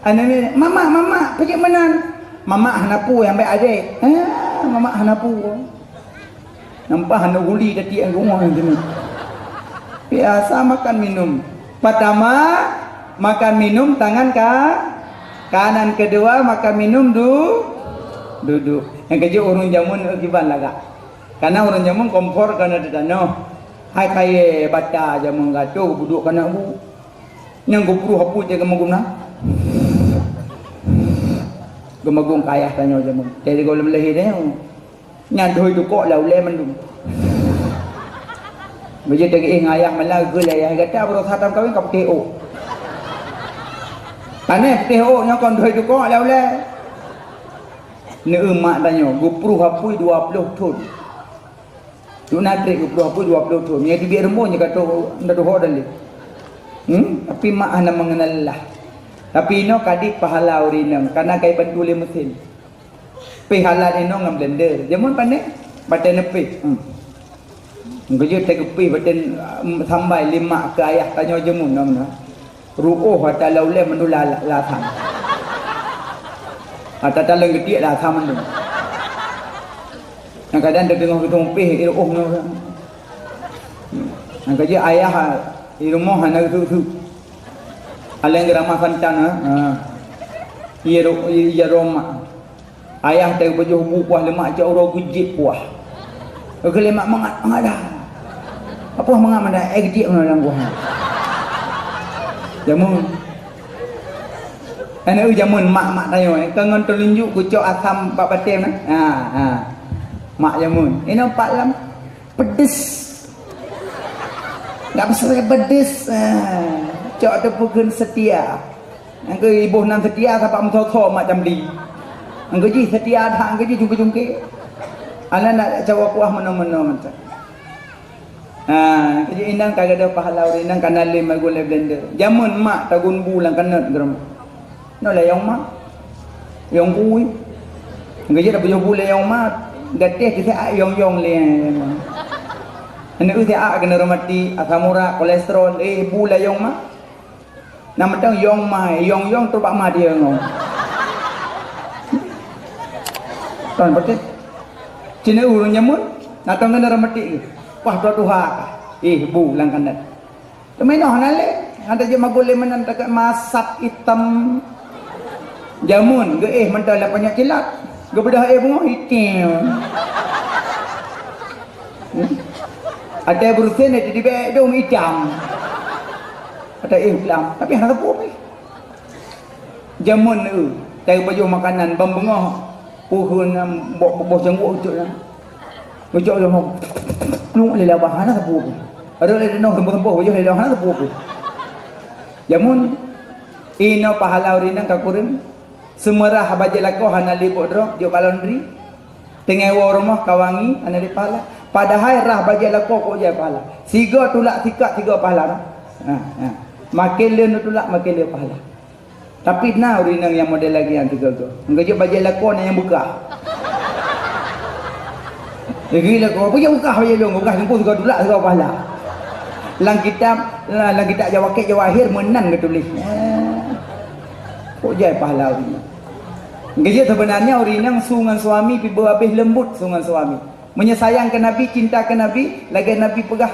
Aneuk ni, "Mamak, mamak, peucit meunan." Mamak hana pu nyang bék adék. Ah, mamak hana pu. Nampak hana guli tatiek ngon geumoe nyan. Biasa makan minum. Pertama, makan minum tangan ka-, kanan. Kedua, makan minum du-, duduk. Nyang keujeuet ureuëng jameun kiban lagak. Karena ureuëng jameun kompor kana di tanoh. Hai kayée bata jameun gato buduk kana bu. Nyang geupuruh apui cit geumaguna. Geumagong kayah tanyoe jameun. Jadi goh lom lahé tanyoe. Nyan doi dukok lam ulée mandum. Beujeuet teugeuéh ngon ayah mala geulée ayah gata baroe satam kawin ka putéh ôk. Panéh putéh ôk nyoe kon doi dukok lam ulée. Neu mak tanyoe geupuruh apui dua ploh thon. Duk na trép geupuruh apui dua ploh thon. Nyang teubiet rumoh nyoe ka trok na tuho dan lé. Hmm? Tapi mak hana mengenal lelah. Tapi inoe kadit pahala ureuëng inong karena kai bantu lé mesin. Pih alat inong ngon blender. Jameun panéh, batée neupih. Hmm. Geujeuet teugeupih batée, um, sambai lé mak keu ayah tanyoe jameun nong na. Ruoh ata lam ulée mandum la-, lasam. Ata taleueng geutiek lasam mandum. Nyang kadang teudeungoe geutumpéh i ru'oh nyoe. Nyang ka jeuet ayah i rumoh hana geuseuek-seuek. Alèh geuramah santan, ha? Ha. Iya ro-, iya ro mak. Ayah teuh pajoh bu kuah lemak cok uroe geujieb kuah. Geukheun lé mak mangat, mangat dah. Apa mangat mangat? Eh, geujieb meunan lam kuah. Jameun. Aneuk jameun mak-mak tanyoe, eh, ka ngon teulunjuk geucok asam bak batèe na. Ha, ha. Mak jameun. Inoe pat lam pedes. Enggak bisa pedes. Ha. Cok teupeu kheun seutia. Nyang keu iboh nan seutia sabab meusoe-soe mak jamli. Nyang keu jih seutia that, nyang keu jih jungke-jungke. Aneuk nak cawa kuah meunoe-meunoe mantong. Ha, jadi inong ka gadôh pahala ureueng inong ka na lé magulèe blender. Jameun mak tagun bu lam kanot geureum. Nyoe lé yong mak. Yong kui. Geujak tapajoh bu lé yong mak. Gatéh teusiak yong-yong lé. Aneuk teusiak keuneuk reumatik, asam urat, kolesterol, eh bu lé yong mak. Nah, mantong yong mai, yong-yong trok bak ma dia ngon. Ton patéh. Cina ureueng nyamun, na tong keuneuk reumatik. Wah, dua tuha. Eh, bu lam kanot. Teuma inoe hana lé, hana jeuet magulèe meunan takat masap itam. Jameun geuéh mantong lam panyöt kilat. Geubeudôh éh beungoh item. Hmm? Ada berusen ada di bek dong itam. Ada éh ulam, tapi hana sapeue pih. Jameun eu, tai pajoh makanan ban beungoh, puhun boh, boh jangguek ucok nyan. Ucok nyan, plung lé labah, hana sapeue pih. Ada lé dinoe sempoh-sempoh pajoh lé labah, hana sapeue pih. Jameun, inoe pahala ureueng inong ka kureueng. Seumeurah bajèe lakoe hana lé bok droe, jok bak laundry. Teungoh woe rumoh ka wangi, hana lé pahala. Padahai rah bajèe lakoe kok jai pahala. Sigoe tulak sikat sigoe pahala. Ha, ha. Makin lé neutulak, makin lé pahala. Tapi na ureueng inong nyang model lagèe nyan sigoe-goe. Geujok bajèe lakoe na nyang beukah. Lagèe lakoe, peue nyang beukah bajèe lôn, beukah teungku sigoe tulak sigoe pahala. Lam kitab, lam kitab Jawakèb Jawahir meunan geutuléh. Kok jai pahala ureueng inong. Geujeuet seubeunarnya ureueng inong su ngon suami pih beu habéh leumbut su ngon suami. Meunyoe sayang keu Nabi, cinta keu Nabi, lagèe Nabi peugah,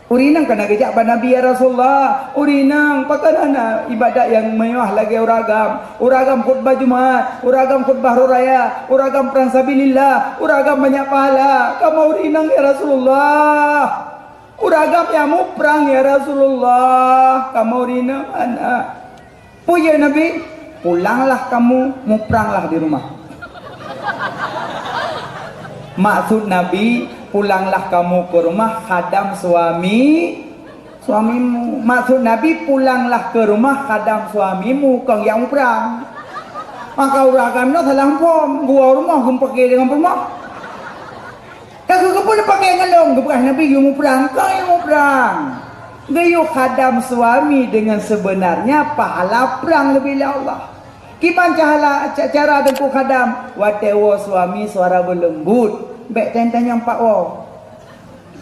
ureueng inong ka na geujak bak Nabi, "Ya Rasulullah, ureueng inong pakon hana ibadat nyang meuwah lagèe ureueng agam? Ureueng agam khutbah Jumat, ureueng agam khutbah Hari Raya, ureueng agam prang sabilillah, ureueng agam banyak pahala. Kamoe ureueng inong, ya Rasulullah. Ureueng agam nyang muprang, ya Rasulullah. Kamoe ureueng inong hana." Peue jaweueb Nabi? "Pulanglah kamu, mupranglah di rumah." Maksud Nabi, "Pulanglah kamu ke rumah khadam suami, suamimu." Maksud Nabi, "Pulanglah ke rumah khadam suamimu, kon nyang muprang." Maka ureueng agam nyoe salah phom, geuwoe rumoh geupakè deungon peurumoh. Ka keupeue geupakè ngon lôn, geupeugah Nabi geuyue muprang, kon geuyue muprang. Geuyue khadam suami deungon seubeunarnya pahala prang leubeh lé Allah. Kiban cahala, ca-, cara teungku khadam, watèe woe suami suara beuleumbut, bèk tanyong pat woe.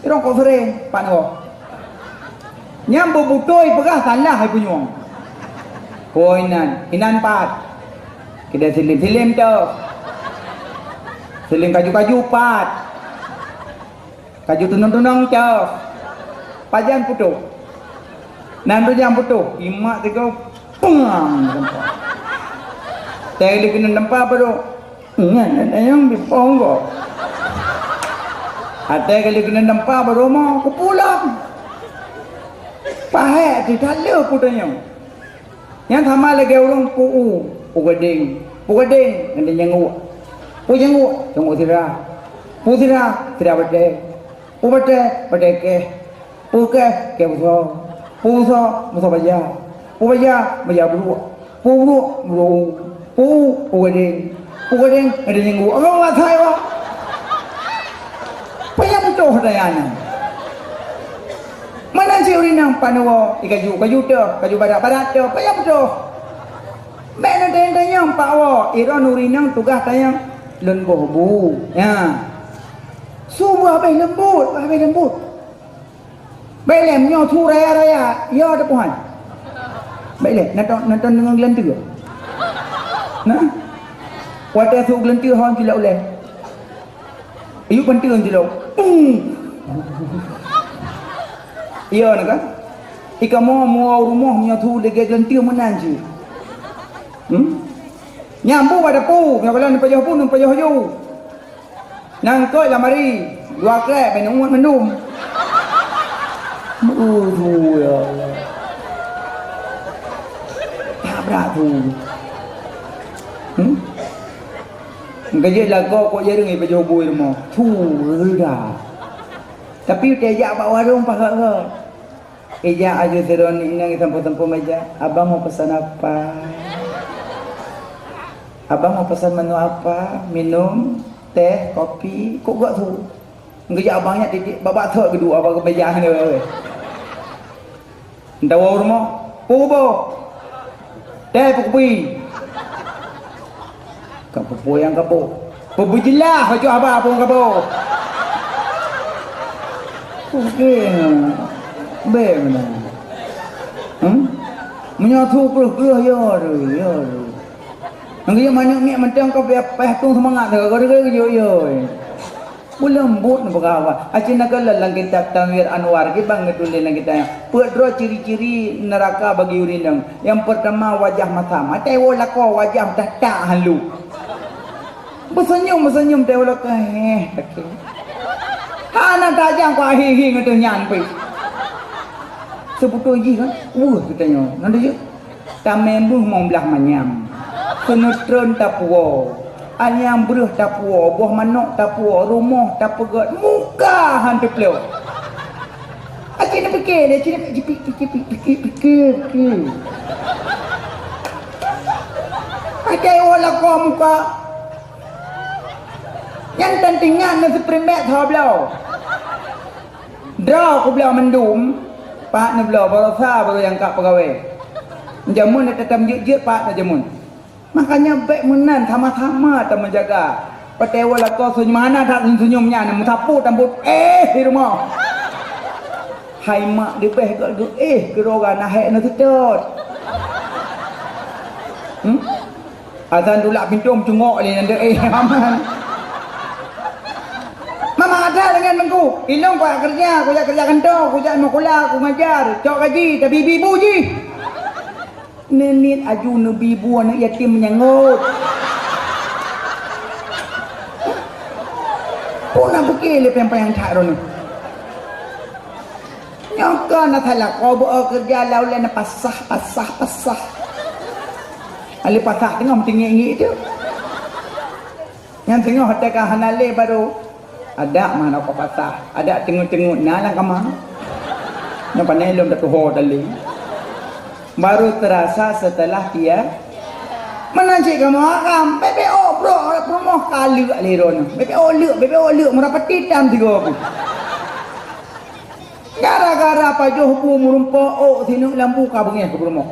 Irong kok sering, pat woe. Nyang beubutôi peugah salah hai punyueng. Koi nan, inan pat. Kidai silem-silem tu. Silem kaju-kaju pat. Kaju tunong-tunong tu. Pajan putôh. Nan tu nyang putôh. Imak tiga. Pang. Tadi kena tempat apa tu? Ingat nak tayang di ponggok. Até kali keuneuk nampak bak rumoh, kupulang. Pahek ti taleue putanyong. Nyang sama lagèe ureueng pu-u, pu gadeng. Pu gadeng ngon nyang uek. Pu nyang uek, nyang uek sira. Pu sira, sira batèe. Pu batèe, batèe kèh. Pu kèh, kèh busoe. Pu busoe, busoe baja. Pu baja, baja bruek. Pu bruek, bruek u. Pu u, pu gadeng. Pu gadeng, gadeng nyang u. Abang matai, Bang. Payah putôh daya nyan. Meunan cit ureueng inong pat neuwoe, i kaju, kaju teuh, kaju barat, barat teuh, payah putôh. Bèk neutanyong-tanyong pat woe, i droeneuh ureueng inong tugaih tanyong lôn boh bu. Nyan. Su beuhabéh leumbut, beuhabéh leumbut. Bèk lé, meunyoe su raya-raya, yo teupuhan. Bèk lé, nonton, nonton deungon geulanteue. Nah. Watèe su geulanteue hon cilok ulèe. Yuk banteun cilok. Pung. Iya na kan? Ikamoe mua rumoh meunyoe thu lagèe geunteue meunan cit. Hmm? Nyambu bak dapu, meunyoe kalon neupajoh bu, neupajoh ju. Nangkoi lamari, dua krek, bèk neuuet mandum. Aduh, ya Allah. Tabrak tu. Hmm? Engka jeuet lakoe kok jareueng ipajoh bu i rumoh. Thu, reuda. Tapi watèe jak bak warong pahat-hat. Ijak aju sidroe inong sampoe-sampoe meja, "Abang mau pesan apa? Abang mau pesan menu apa? Minum, teh, kopi?" Kok gak tu? Geujak abang nyan titik babak thot keudua bak meja nyan. Entah wah rumoh, "Peue boh? Teh peue kupi?" Ka peue-peue nyang kaboh. Peubeujeulaih bacut haba peue kaboh. Oke. Bèk meunan. Hmm? Meunyoe su kreueh-kreueh, ya tu, ya tu. Nang geuyue manyuek miet mantong ka payah, payah tueng seumangat, ka geuyue, ya, ya. Meuleumbot neupeugah awak. Aci na kalon lam kitab Tanwir Anwar, kiban geutuléh lam kitab nyan. Peuet droe ciri-ciri neuraka bagi ureueng inong. Nyang peurtama, wajah masam. Watèe woe lakoe wajah that-that han luek. Beuseunyum-beuseunyum watèe woe lakoe, heh, takue. Hana tajam keu ahi-hi ngon nyan pih. Seubeutôi jih kan, weueh geutanyoe. Nyan tu jeuet. Tamè beuh mong blah manyam. Seuneutron tapuwoe. Anyang breueh tapuwoe, boh manok tapuwoe, rumoh tapeugöt, muka han teuploh. Aci neupike lé, aci neupike, pike, pike, pike, pike. Aci woe lakoe muka. Nyan tan tingat na seuprimbek saboh bloe. Droe kubloe mandum, pat neubloe, baroesa baru nyang ka peugawée. Jameun na tatam jeuet-jeuet pat na jameun. Makanya bèk meunan, sama-sama tameujaga. Watèe woe lakoe seunyum, hana that seunyum nyan, meusapeue tambot, eh, di rumoh. Hai mak leubeh gèt geuéh keu roga na hék na seutôt. Hmm? Asan tulak pintoe meucungok lé nyan deuh, eh, aman. Mama ada dengan mengku, ilong kujak kerja, kujak kerja kantor, kujak meukulah, kungajar, cok gaji, tapi ibu jih. Neuniet aju neubi bu aneuk yatim meunyangot. Peue na pike lé péng-péng that droeneuh. Nyoe kon na salah, kobeuo keureuja lau lé na pasah, pasah, pasah. Alé pasah teungoh meutinggi-inggi tu. Nyang teungoh teuka hana lé baru. Adak mana kau patah, adak tengut-tengut na lam kama. Nyang pandai lom tatuho tali. Baru terasa setelah dia. Mana cik kamu akam? Bebek ok bro, promoh kaleuk lé ron. Bebek ok leuk, bebek ok leuk, murah peti tam tiga aku. Gara-gara pajoh bu meureumpok ok sineuk lam bu ka beungéh keu promoh.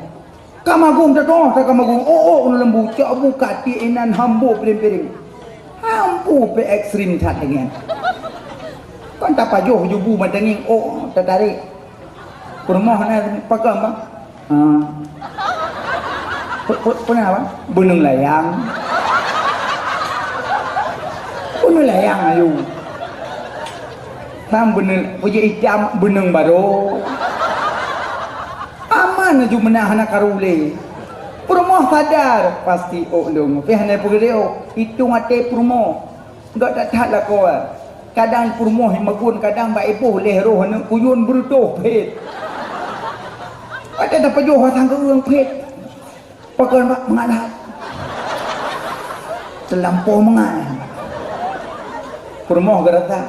Ka magong tatoh, ka magong. Oh, oh, ureueng lembu, cok buka tiek inan hambo piring-piring. Hambo pih ekstrim that dengan. Kan tapajoh jubu matanging, oh, tatarék. Peurumoh na pakon, bang? Ha. Pe-, pe-, peue na, bang? Beuneueng layang. Beuneueng layang, ayu. Sam beuneueng, pujeuet itam, beuneueng barô. Aman laju meunan hana karu lé. Peurumoh sadar, pasti ôk lôn. Pih hana peugah lé ôk, itong até peurumoh. Gak that-that lakoe. Kadang peurumoh magun, kadang bak iboh lhèe roh aneuk kuyôn beureutoh phét. Watèe tapajoh sang keu ureueng phét. Pakon bak mangat that. Teulampo mangat. Peurumoh geurasa,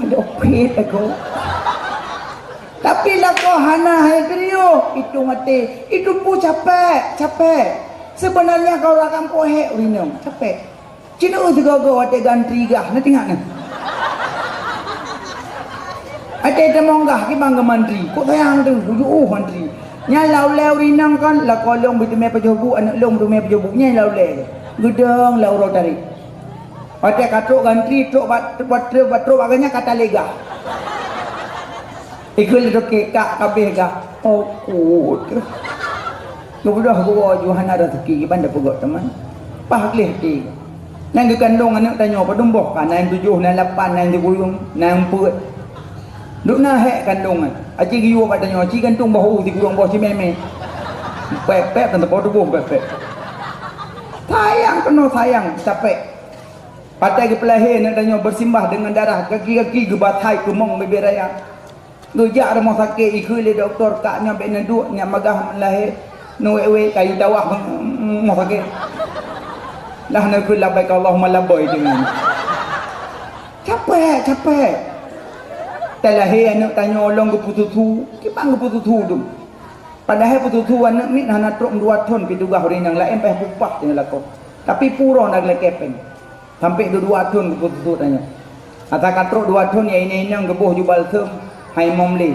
"Ada opet aku." Tapi lakoe hana hai geuriôh, itu maté. Itu pun capek, capek. Sebenarnya kalau rakan poh hek urinong, capek. Cina sigoe-goe watèe gantri gah, na teuingat na? Watèe tamong gah, kiban geumantri. Kok sayang tu, tujoh oh mantri. Nyan lau lé urinong kon, lakoe lôn beuteumé pajoh bu, aneuk lôn beuteumé pajoh bu. Nyan lau lé. Geudong lau uroe tarek. Watèe ka trok gantri, trok bak, trok bak, trok bak ganya ka talé gah. Ikheun lé toke, "Kak, ka abéh gah." Oh, kut. Geubeudôh geuwoe ju hana raseuki, kiban tapeugöt teuma. Paih gleh ti. Nyang geukandong aneuk tanyoe padum boh ka, na nyang tujoh, na nyang lapan, na nyang sikureueng, na nyang peuet. Dum na hék kandong nyan. Aci geuyue bak tanyoe, ci gantung boh u sikureueng boh cimé-mé. Pép-pép, tan teuboh tuboh pép-pép. Sayang keunoe sayang, capek. Patai geupeulahé aneuk tanyoe beusimbah deungon darah, gaki-gaki geubatai keumong bibé raya. Geujak rumoh sakét, ikheun lé dokto, "Kak, nyoe bèk neuduek, nyak magah lahé." Neuwék-wék kayu tawah rumoh sakét. Lah neukheun, "Labbaik Allahumma labbaik," deungon. Capek, capek. Talahé aneuk tanyoe lom geupeususu, kiban geupeususu tu. Padahai peususu aneuk miet hana trok dua thon pih tugaih ureueng inong laén, payah peupaih teungoh lakoe. Tapi pura na geulakèe péng. Sampoe dua thon geupeususu tanyoe. Ata ka trok dua thon, ya inong-inong geuboh ju balsem, hai mom lé.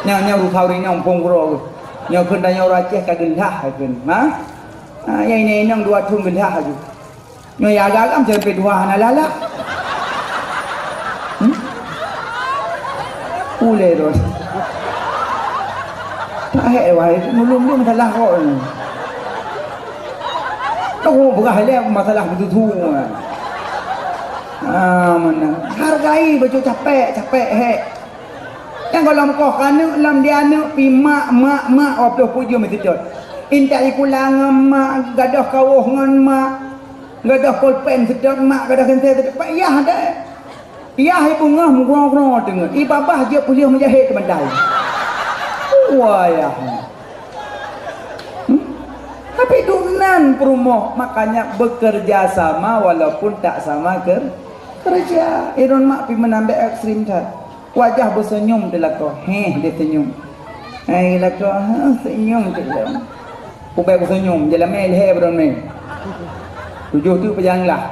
Nyoe, nyoe rupa ureueng inong phon keudroe. Nyoe kheun tanyoe ureueng Aceh ka geulah kheun. Ha? Ha, ya inong-inong dua thon geulah aju. Nyoe ya agam sampoe dua hana lala. Hmm? Ulèe ron. Tak hék wahai, ulôn-ulôn salah kok ni. Tahu beurah lé masalah beutôi. Ah, mana? Hargai bacut capek, capek hék. Nyang gohlom koh aneuk lom di aneuk pi mak, mak, mak, oh, ploh pujeuem meusidot. Intat ikula ngon mak, gadoh kawoh ngon mak, gadoh polpen sidot mak, gadoh kensé sidot. Payah deh. Yah ibeungoh meugroe-groe teungeut. Ibabah jeuet puléh meujahét teubantai. Wayah. Hmm? Tapi dum nan peurumoh, makanya bekerja sama walaupun tak sama ker-, kerja. Iron mak pi meunan bèk ekstrem that. Wajah beuseunyum teuh lakoe. Heh, dia senyum. Hai lakoe, ha, senyum teuh. Ubé beuseunyum, jalan mé lhèe baroe mé. Tujoh tu peujanglah.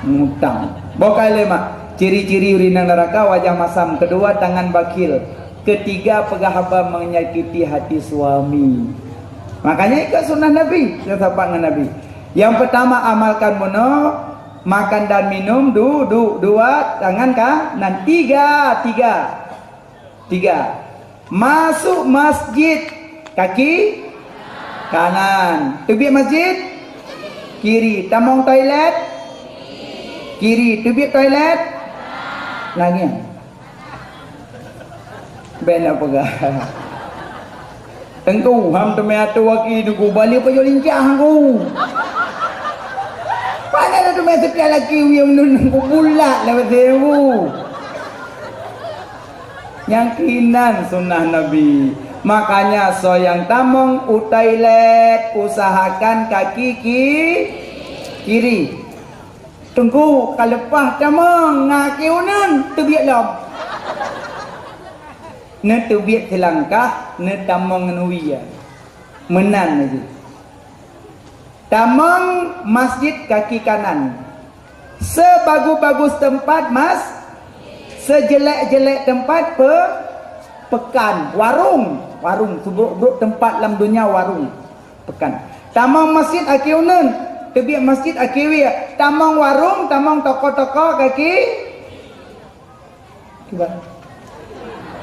Ngutang. Boh kai lé mak. Ciri-ciri ureueng inong neraka, wajah masam. Kedua, tangan bakhil. Ketiga, peugah haba menyakiti hati suami. Makanya ikut sunnah Nabi, kita sahabat dengan Nabi. Yang pertama, amalkan bunoe, makan dan minum, du-, du-, dua, tangan kanan. Tiga, tiga. Tiga. Masuk masjid, kaki kanan. Teubiet masjid, kiri. Tamong toilet, kiri. Teubiet toilet, nangis. Bèk na peugah. Teungku, ham teumé atô aki teungku, bali pajoh lincah aku. Padahai teumé setiap laki uyueng nun teungku bulat lewat sewu. Nyang kinan sunnah Nabi. Makanya soe nyang tamong u toilet, usahakan kaki ki-, kiri. Teungku, ka leupah tamong ngon aki uneun, teubiet lom. Neuteubiet silangkah, neutamong ngon wie. Meunan laju. Tamong masjid kaki kanan. Sebagus-bagus teumpat mas-, sejelek-jelek teumpat pe-, pekan, warong, warong, seburuk-buruk teumpat lam dunia warong, pekan. Tamong masjid aki uneun, teubiet masjid aki wie, tamong warong, tamong toko-toko kaki Kiban.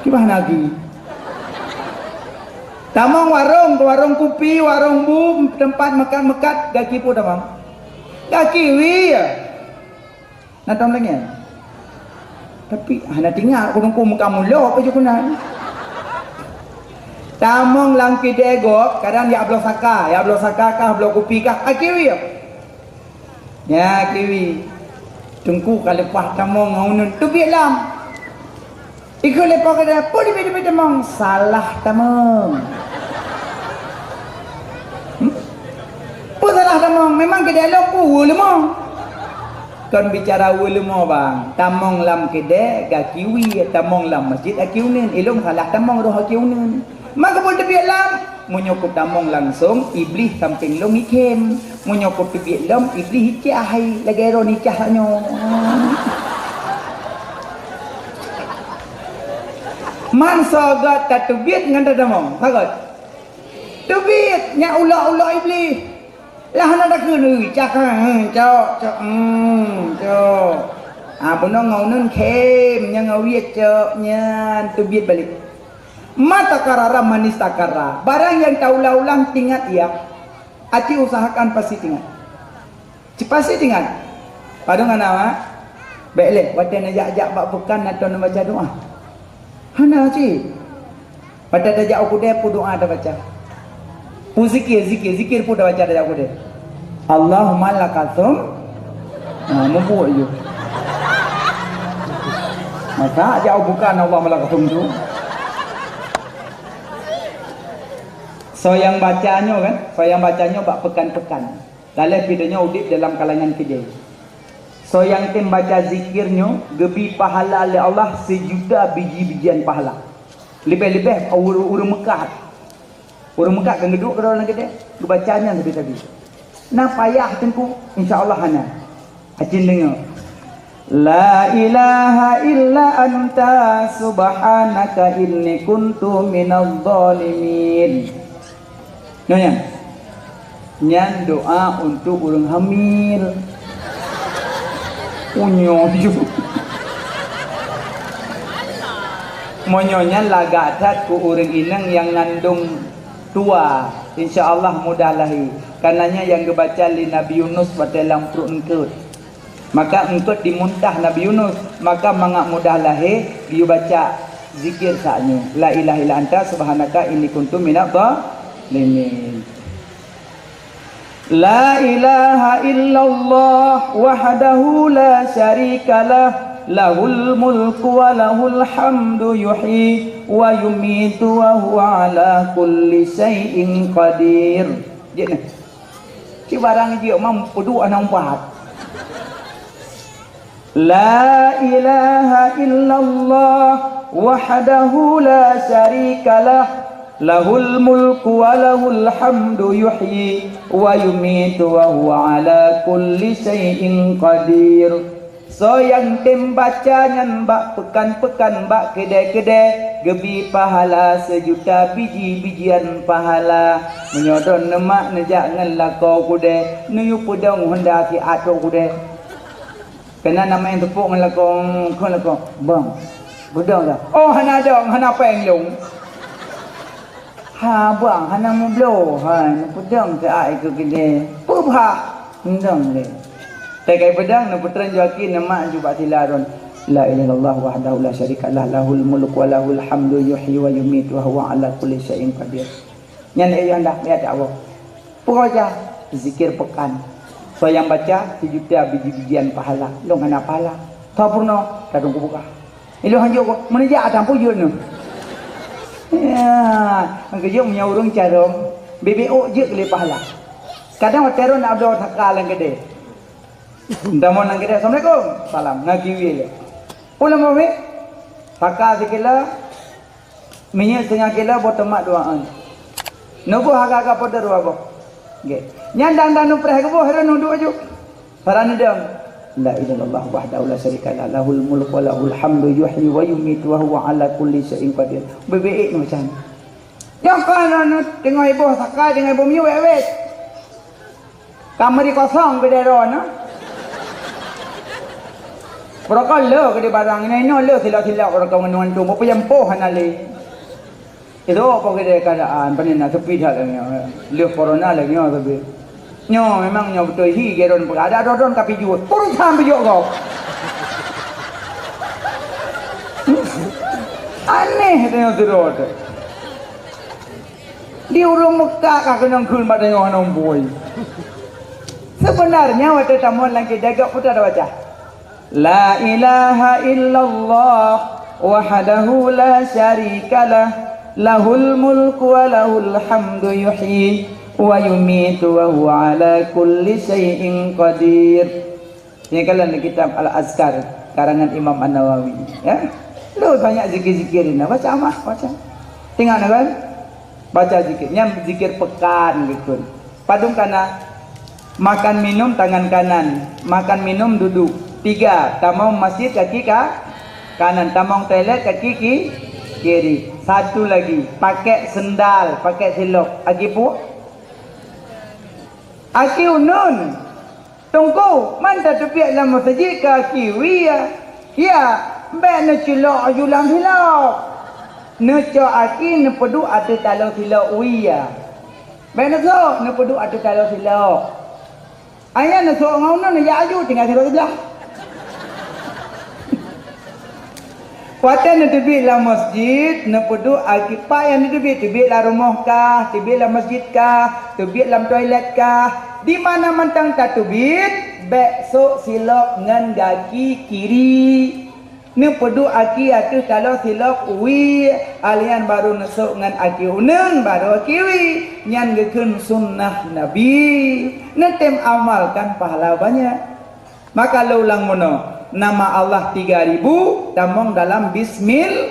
Kiban lagi. Tamong warong, warong kupi, warong bu, teumpat meukat-meukat, gaki peue tamong? Gaki wie. Na tom lagèe nyan? Tapi hana teuingat, kudong ku muka mulo apa je keunan. Tamong lam kidée gob, kadang jak bloe saka, jak bloe saka kah, bloe kupi kah, gaki wie. Nyan kiwi. Teungku ka leupah tamong ngon uneun teubiet lam. Ikheun lé po geude, "Peue leubeh-leubeh tamong?" "Salah tamong." Hmm? "Peue salah tamong?" "Memang keudée lôn peue leumo." Kon bicara weuleumô, bang. Tamong lam keudée gaki wie, tamong lam masjid gaki uneun. Ilôn salah tamong roh gaki uneun. Maka buet teubiet lam, meunyoe kutamong langsong, Iblih sampéng lôn ikhém. Meunyoe kuteubiet lom, Iblih icah hai, lagèe droe nicah nyoe. Man soe göt tateubiet ngon tatamong, soe göt? Teubiet, nyan ulok-ulok Iblih. Lah hana takheun, "Ui, cak, hmm, cok, cok, hmm, cok." Ah, bunoe ngon uneun khém, nyan ngon wie cok, nyan teubiet balek. Ma takarrara man istakarra. Barang yang taulang-ulang, teuingat ia. Aci usahakan pasti teuingat. Cit paséh teuingat. Padum hana, Mak? Bék lé, watée neujak-jak bak peukan atau neubaca doá. Hana cit. Watée tajak u keudée, peue doá tabaca? Peue zikir, zikir, zikir peue tabaca tajak u keudée? Allahumma lakasum. Nah, mubuek ju. Masa jak u peukan Allahumma lakasum tu? Soe nyang baca nyoe kan? Soe nyang baca nyoe bak peukan-peukan. Lalée pih doenyoe udeb dalam kalangan keudée. Soe nyang tem baca zikir nyoe geubi pahala lé Allah sijuta biji-bijian pahala. Leubeh-leubeh ureuëng, ureuëng Meukah. Ureuëng Meukah kan geuduek keudroe lam keudée, geubaca nyan sabe-sabe. Na payah teungku, insya Allah hana. Acin deungoe. La ilaha illa anta subhanaka inni kuntu minadh dhalimin. Nyoe nyan. Nyan doa untuk ureuëng hamil. Unyok ju. Meunyoe nyan lagak that keu ureuëng inong nyang ngandong tua, insya Allah mudah lahé. Karenanya nyang geubaca lé Nabi Yunus watée lam pruet eungkot. Maka eungkot dimuntah Nabi Yunus, maka mangat mudah lahé, geuyue baca zikir saat nyoe, "La ilaha illa anta subhanaka inni kuntu minadh dhalimin." La ilaha illallah wahdahu la syarikalah, lahul mulku wa lahul hamdu yuhyi wa yumitu wa huwa ala kulli syai'in qadir. Jeuet nyan. Ci barang jeuet mam peuduek hana umpat. La ilaha illallah wahdahu la syarikalah, lahul mulku wa lahul hamdu yuhyi wa yumitu wa huwa ala kulli syai'in qadir. Soe nyang tem baca nyan bak peukan-peukan, bak keudée-keudée, geubi pahala sijuta biji-bijian pahala. Meunyoe droeneuh mak neujak ngon lakoe keudée, neuyue peudong honda siat u keudée. Keunan na meu'en teupok ngon lakoe, kheun lakoe, "Bang, beudong dah." "Oh, hana dong, hana péng lôn." "Ha, bang, hana meubloe." "Hai, neupeudong teuak ikeue keudée." "Peue bhah?" "Neudong lé." Teuka peudong, neupeutrön ju aki, neumat ju bak sila droen. "La ilaha illallah wahdahu la syarikalah, lahul mulku wa lahul hamdu, yuhyi wa yumitu wa huwa ala kulli syai'in qadir." Nyan ayah dah, ya Allah. Peue baca? Zikir peukan. Soe nyang baca, sijuta biji-bijian pahala. Lôn hana pahala. Tho peurunoe, ladôm kubuka. Ilôn hanjeuet, meunijak ata peue jeuet nyoe. Ya, meukeujeuet meunyoe ureuëng carông, bibit ôk jeuet keu lé pahala. Kadang watée droen na bloe saka lam keudée. Tamong lam keudée, "Assalamualaikum." Salam, na kiwi lé. Ulama wéh, saka sikilo, minyeuk seungoh kilo, boh teumat dua an. Neuboh agak-agak poder dua boh. Nggih. Nyan dang-dang neupreh geuboh, harôh neuduek aju. Para neudong. La ilaha illallah wahdahu la syarikalah, lahul mulku wa lahul hamdu, yuhyi wa yumitu wa huwa ala kulli syai'in qadir. Beubiet macam. Nyang ka na teungoh iboh sakai, teungoh iboh minyeuk wét-wét. Ka meuri kosong keudée droeneuh. Barokon le keudée barang, inoe-inoe le silap-silap barokon ngon antum, peue nyang poh hana lé. Itu apa keudée keadaan, pane na sepi that lagée nyoe. Lheueh corona lagée nyoe sabe. Nyoe memang nyoe beutôi hi, keudroe peugah, ada droe-droe ka pijuet. Urusan pijuet kau. Aneh tu nyoe sidroe tu. Di ureuëng Mekah ka keunong kheun bak tanyoe hana umpui. Sebenarnya watée tamong lam kitab gak putra dah baca. La ilaha illallah wahdahu la syarikalah, lahul mulku wa lahul hamdu yuhyi wa yumitu wa huwa ala kulli syai'in qadir. Nyang kalon di kitab Al-Azkar karangan Imam An-Nawawi, ya. Lu banyak zikir-zikir ni, baca amah, baca. Tengok kan? Baca zikir. Nyang zikir pekan gitu. Padum kana makan minum tangan kanan, makan minum duduk. Tiga, tamong masjid kaki ka kanan, tamong toilet kaki ki kiri. Satu lagi, pakai sendal, pakai silop. Aki pu? Aki unun. Teungku, man tateubiet lam meuseujid keu aki wie, ya, bék neuculok aju lam silop. Neucok aki neupeuduek ateueh taloe silop wie. Bék neusok, neupeuduek ateueh taloe silop. Ayah neusok ngon uneun, jak aju tinggai sidroe siblah. Watée neuteubiet lam masjid, neupeuduek aki pat nyang neuteubiet, teubiet lam rumoh kah, teubiet lam masjid kah, teubiet lam toilet kah, di mana mantong tateubiet, bék sôk silop ngon gaki kiri. Neupeuduek aki ateueh taloe silop wie, alian barô neusok ngon aki uneun, barô aki wie. Nyan geukheun sunnah Nabi. Neutem amalkan pahala banyak. Maka lôn ulang meunoe, nama Allah tiga ribu tamong dalam bismil-,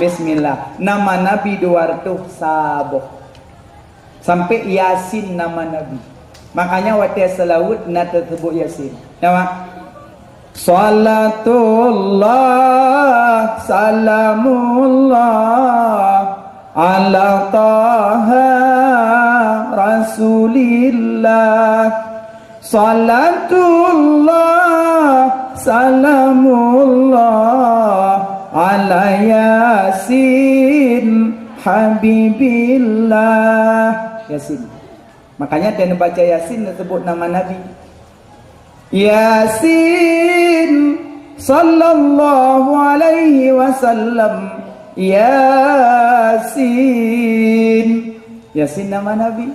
bismillah. Nama Nabi dua ratus saboh. Sampai Yasin nama Nabi. Makanya watée seulaweuet na teuseubut Yasin. Nama? Salatullah, salamullah, ala Taha Rasulillah. Salatullah, salamullah, ala Yasin, Habibillah. Yasin. Makanya, dan baca Yasin tersebut nama Nabi. Yasin, sallallahu alaihi wasallam. Yasin. Yasin nama Nabi.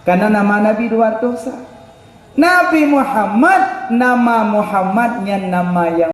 Karena nama Nabi dua ratus. Nabi Muhammad, nama Muhammad nyan nama yang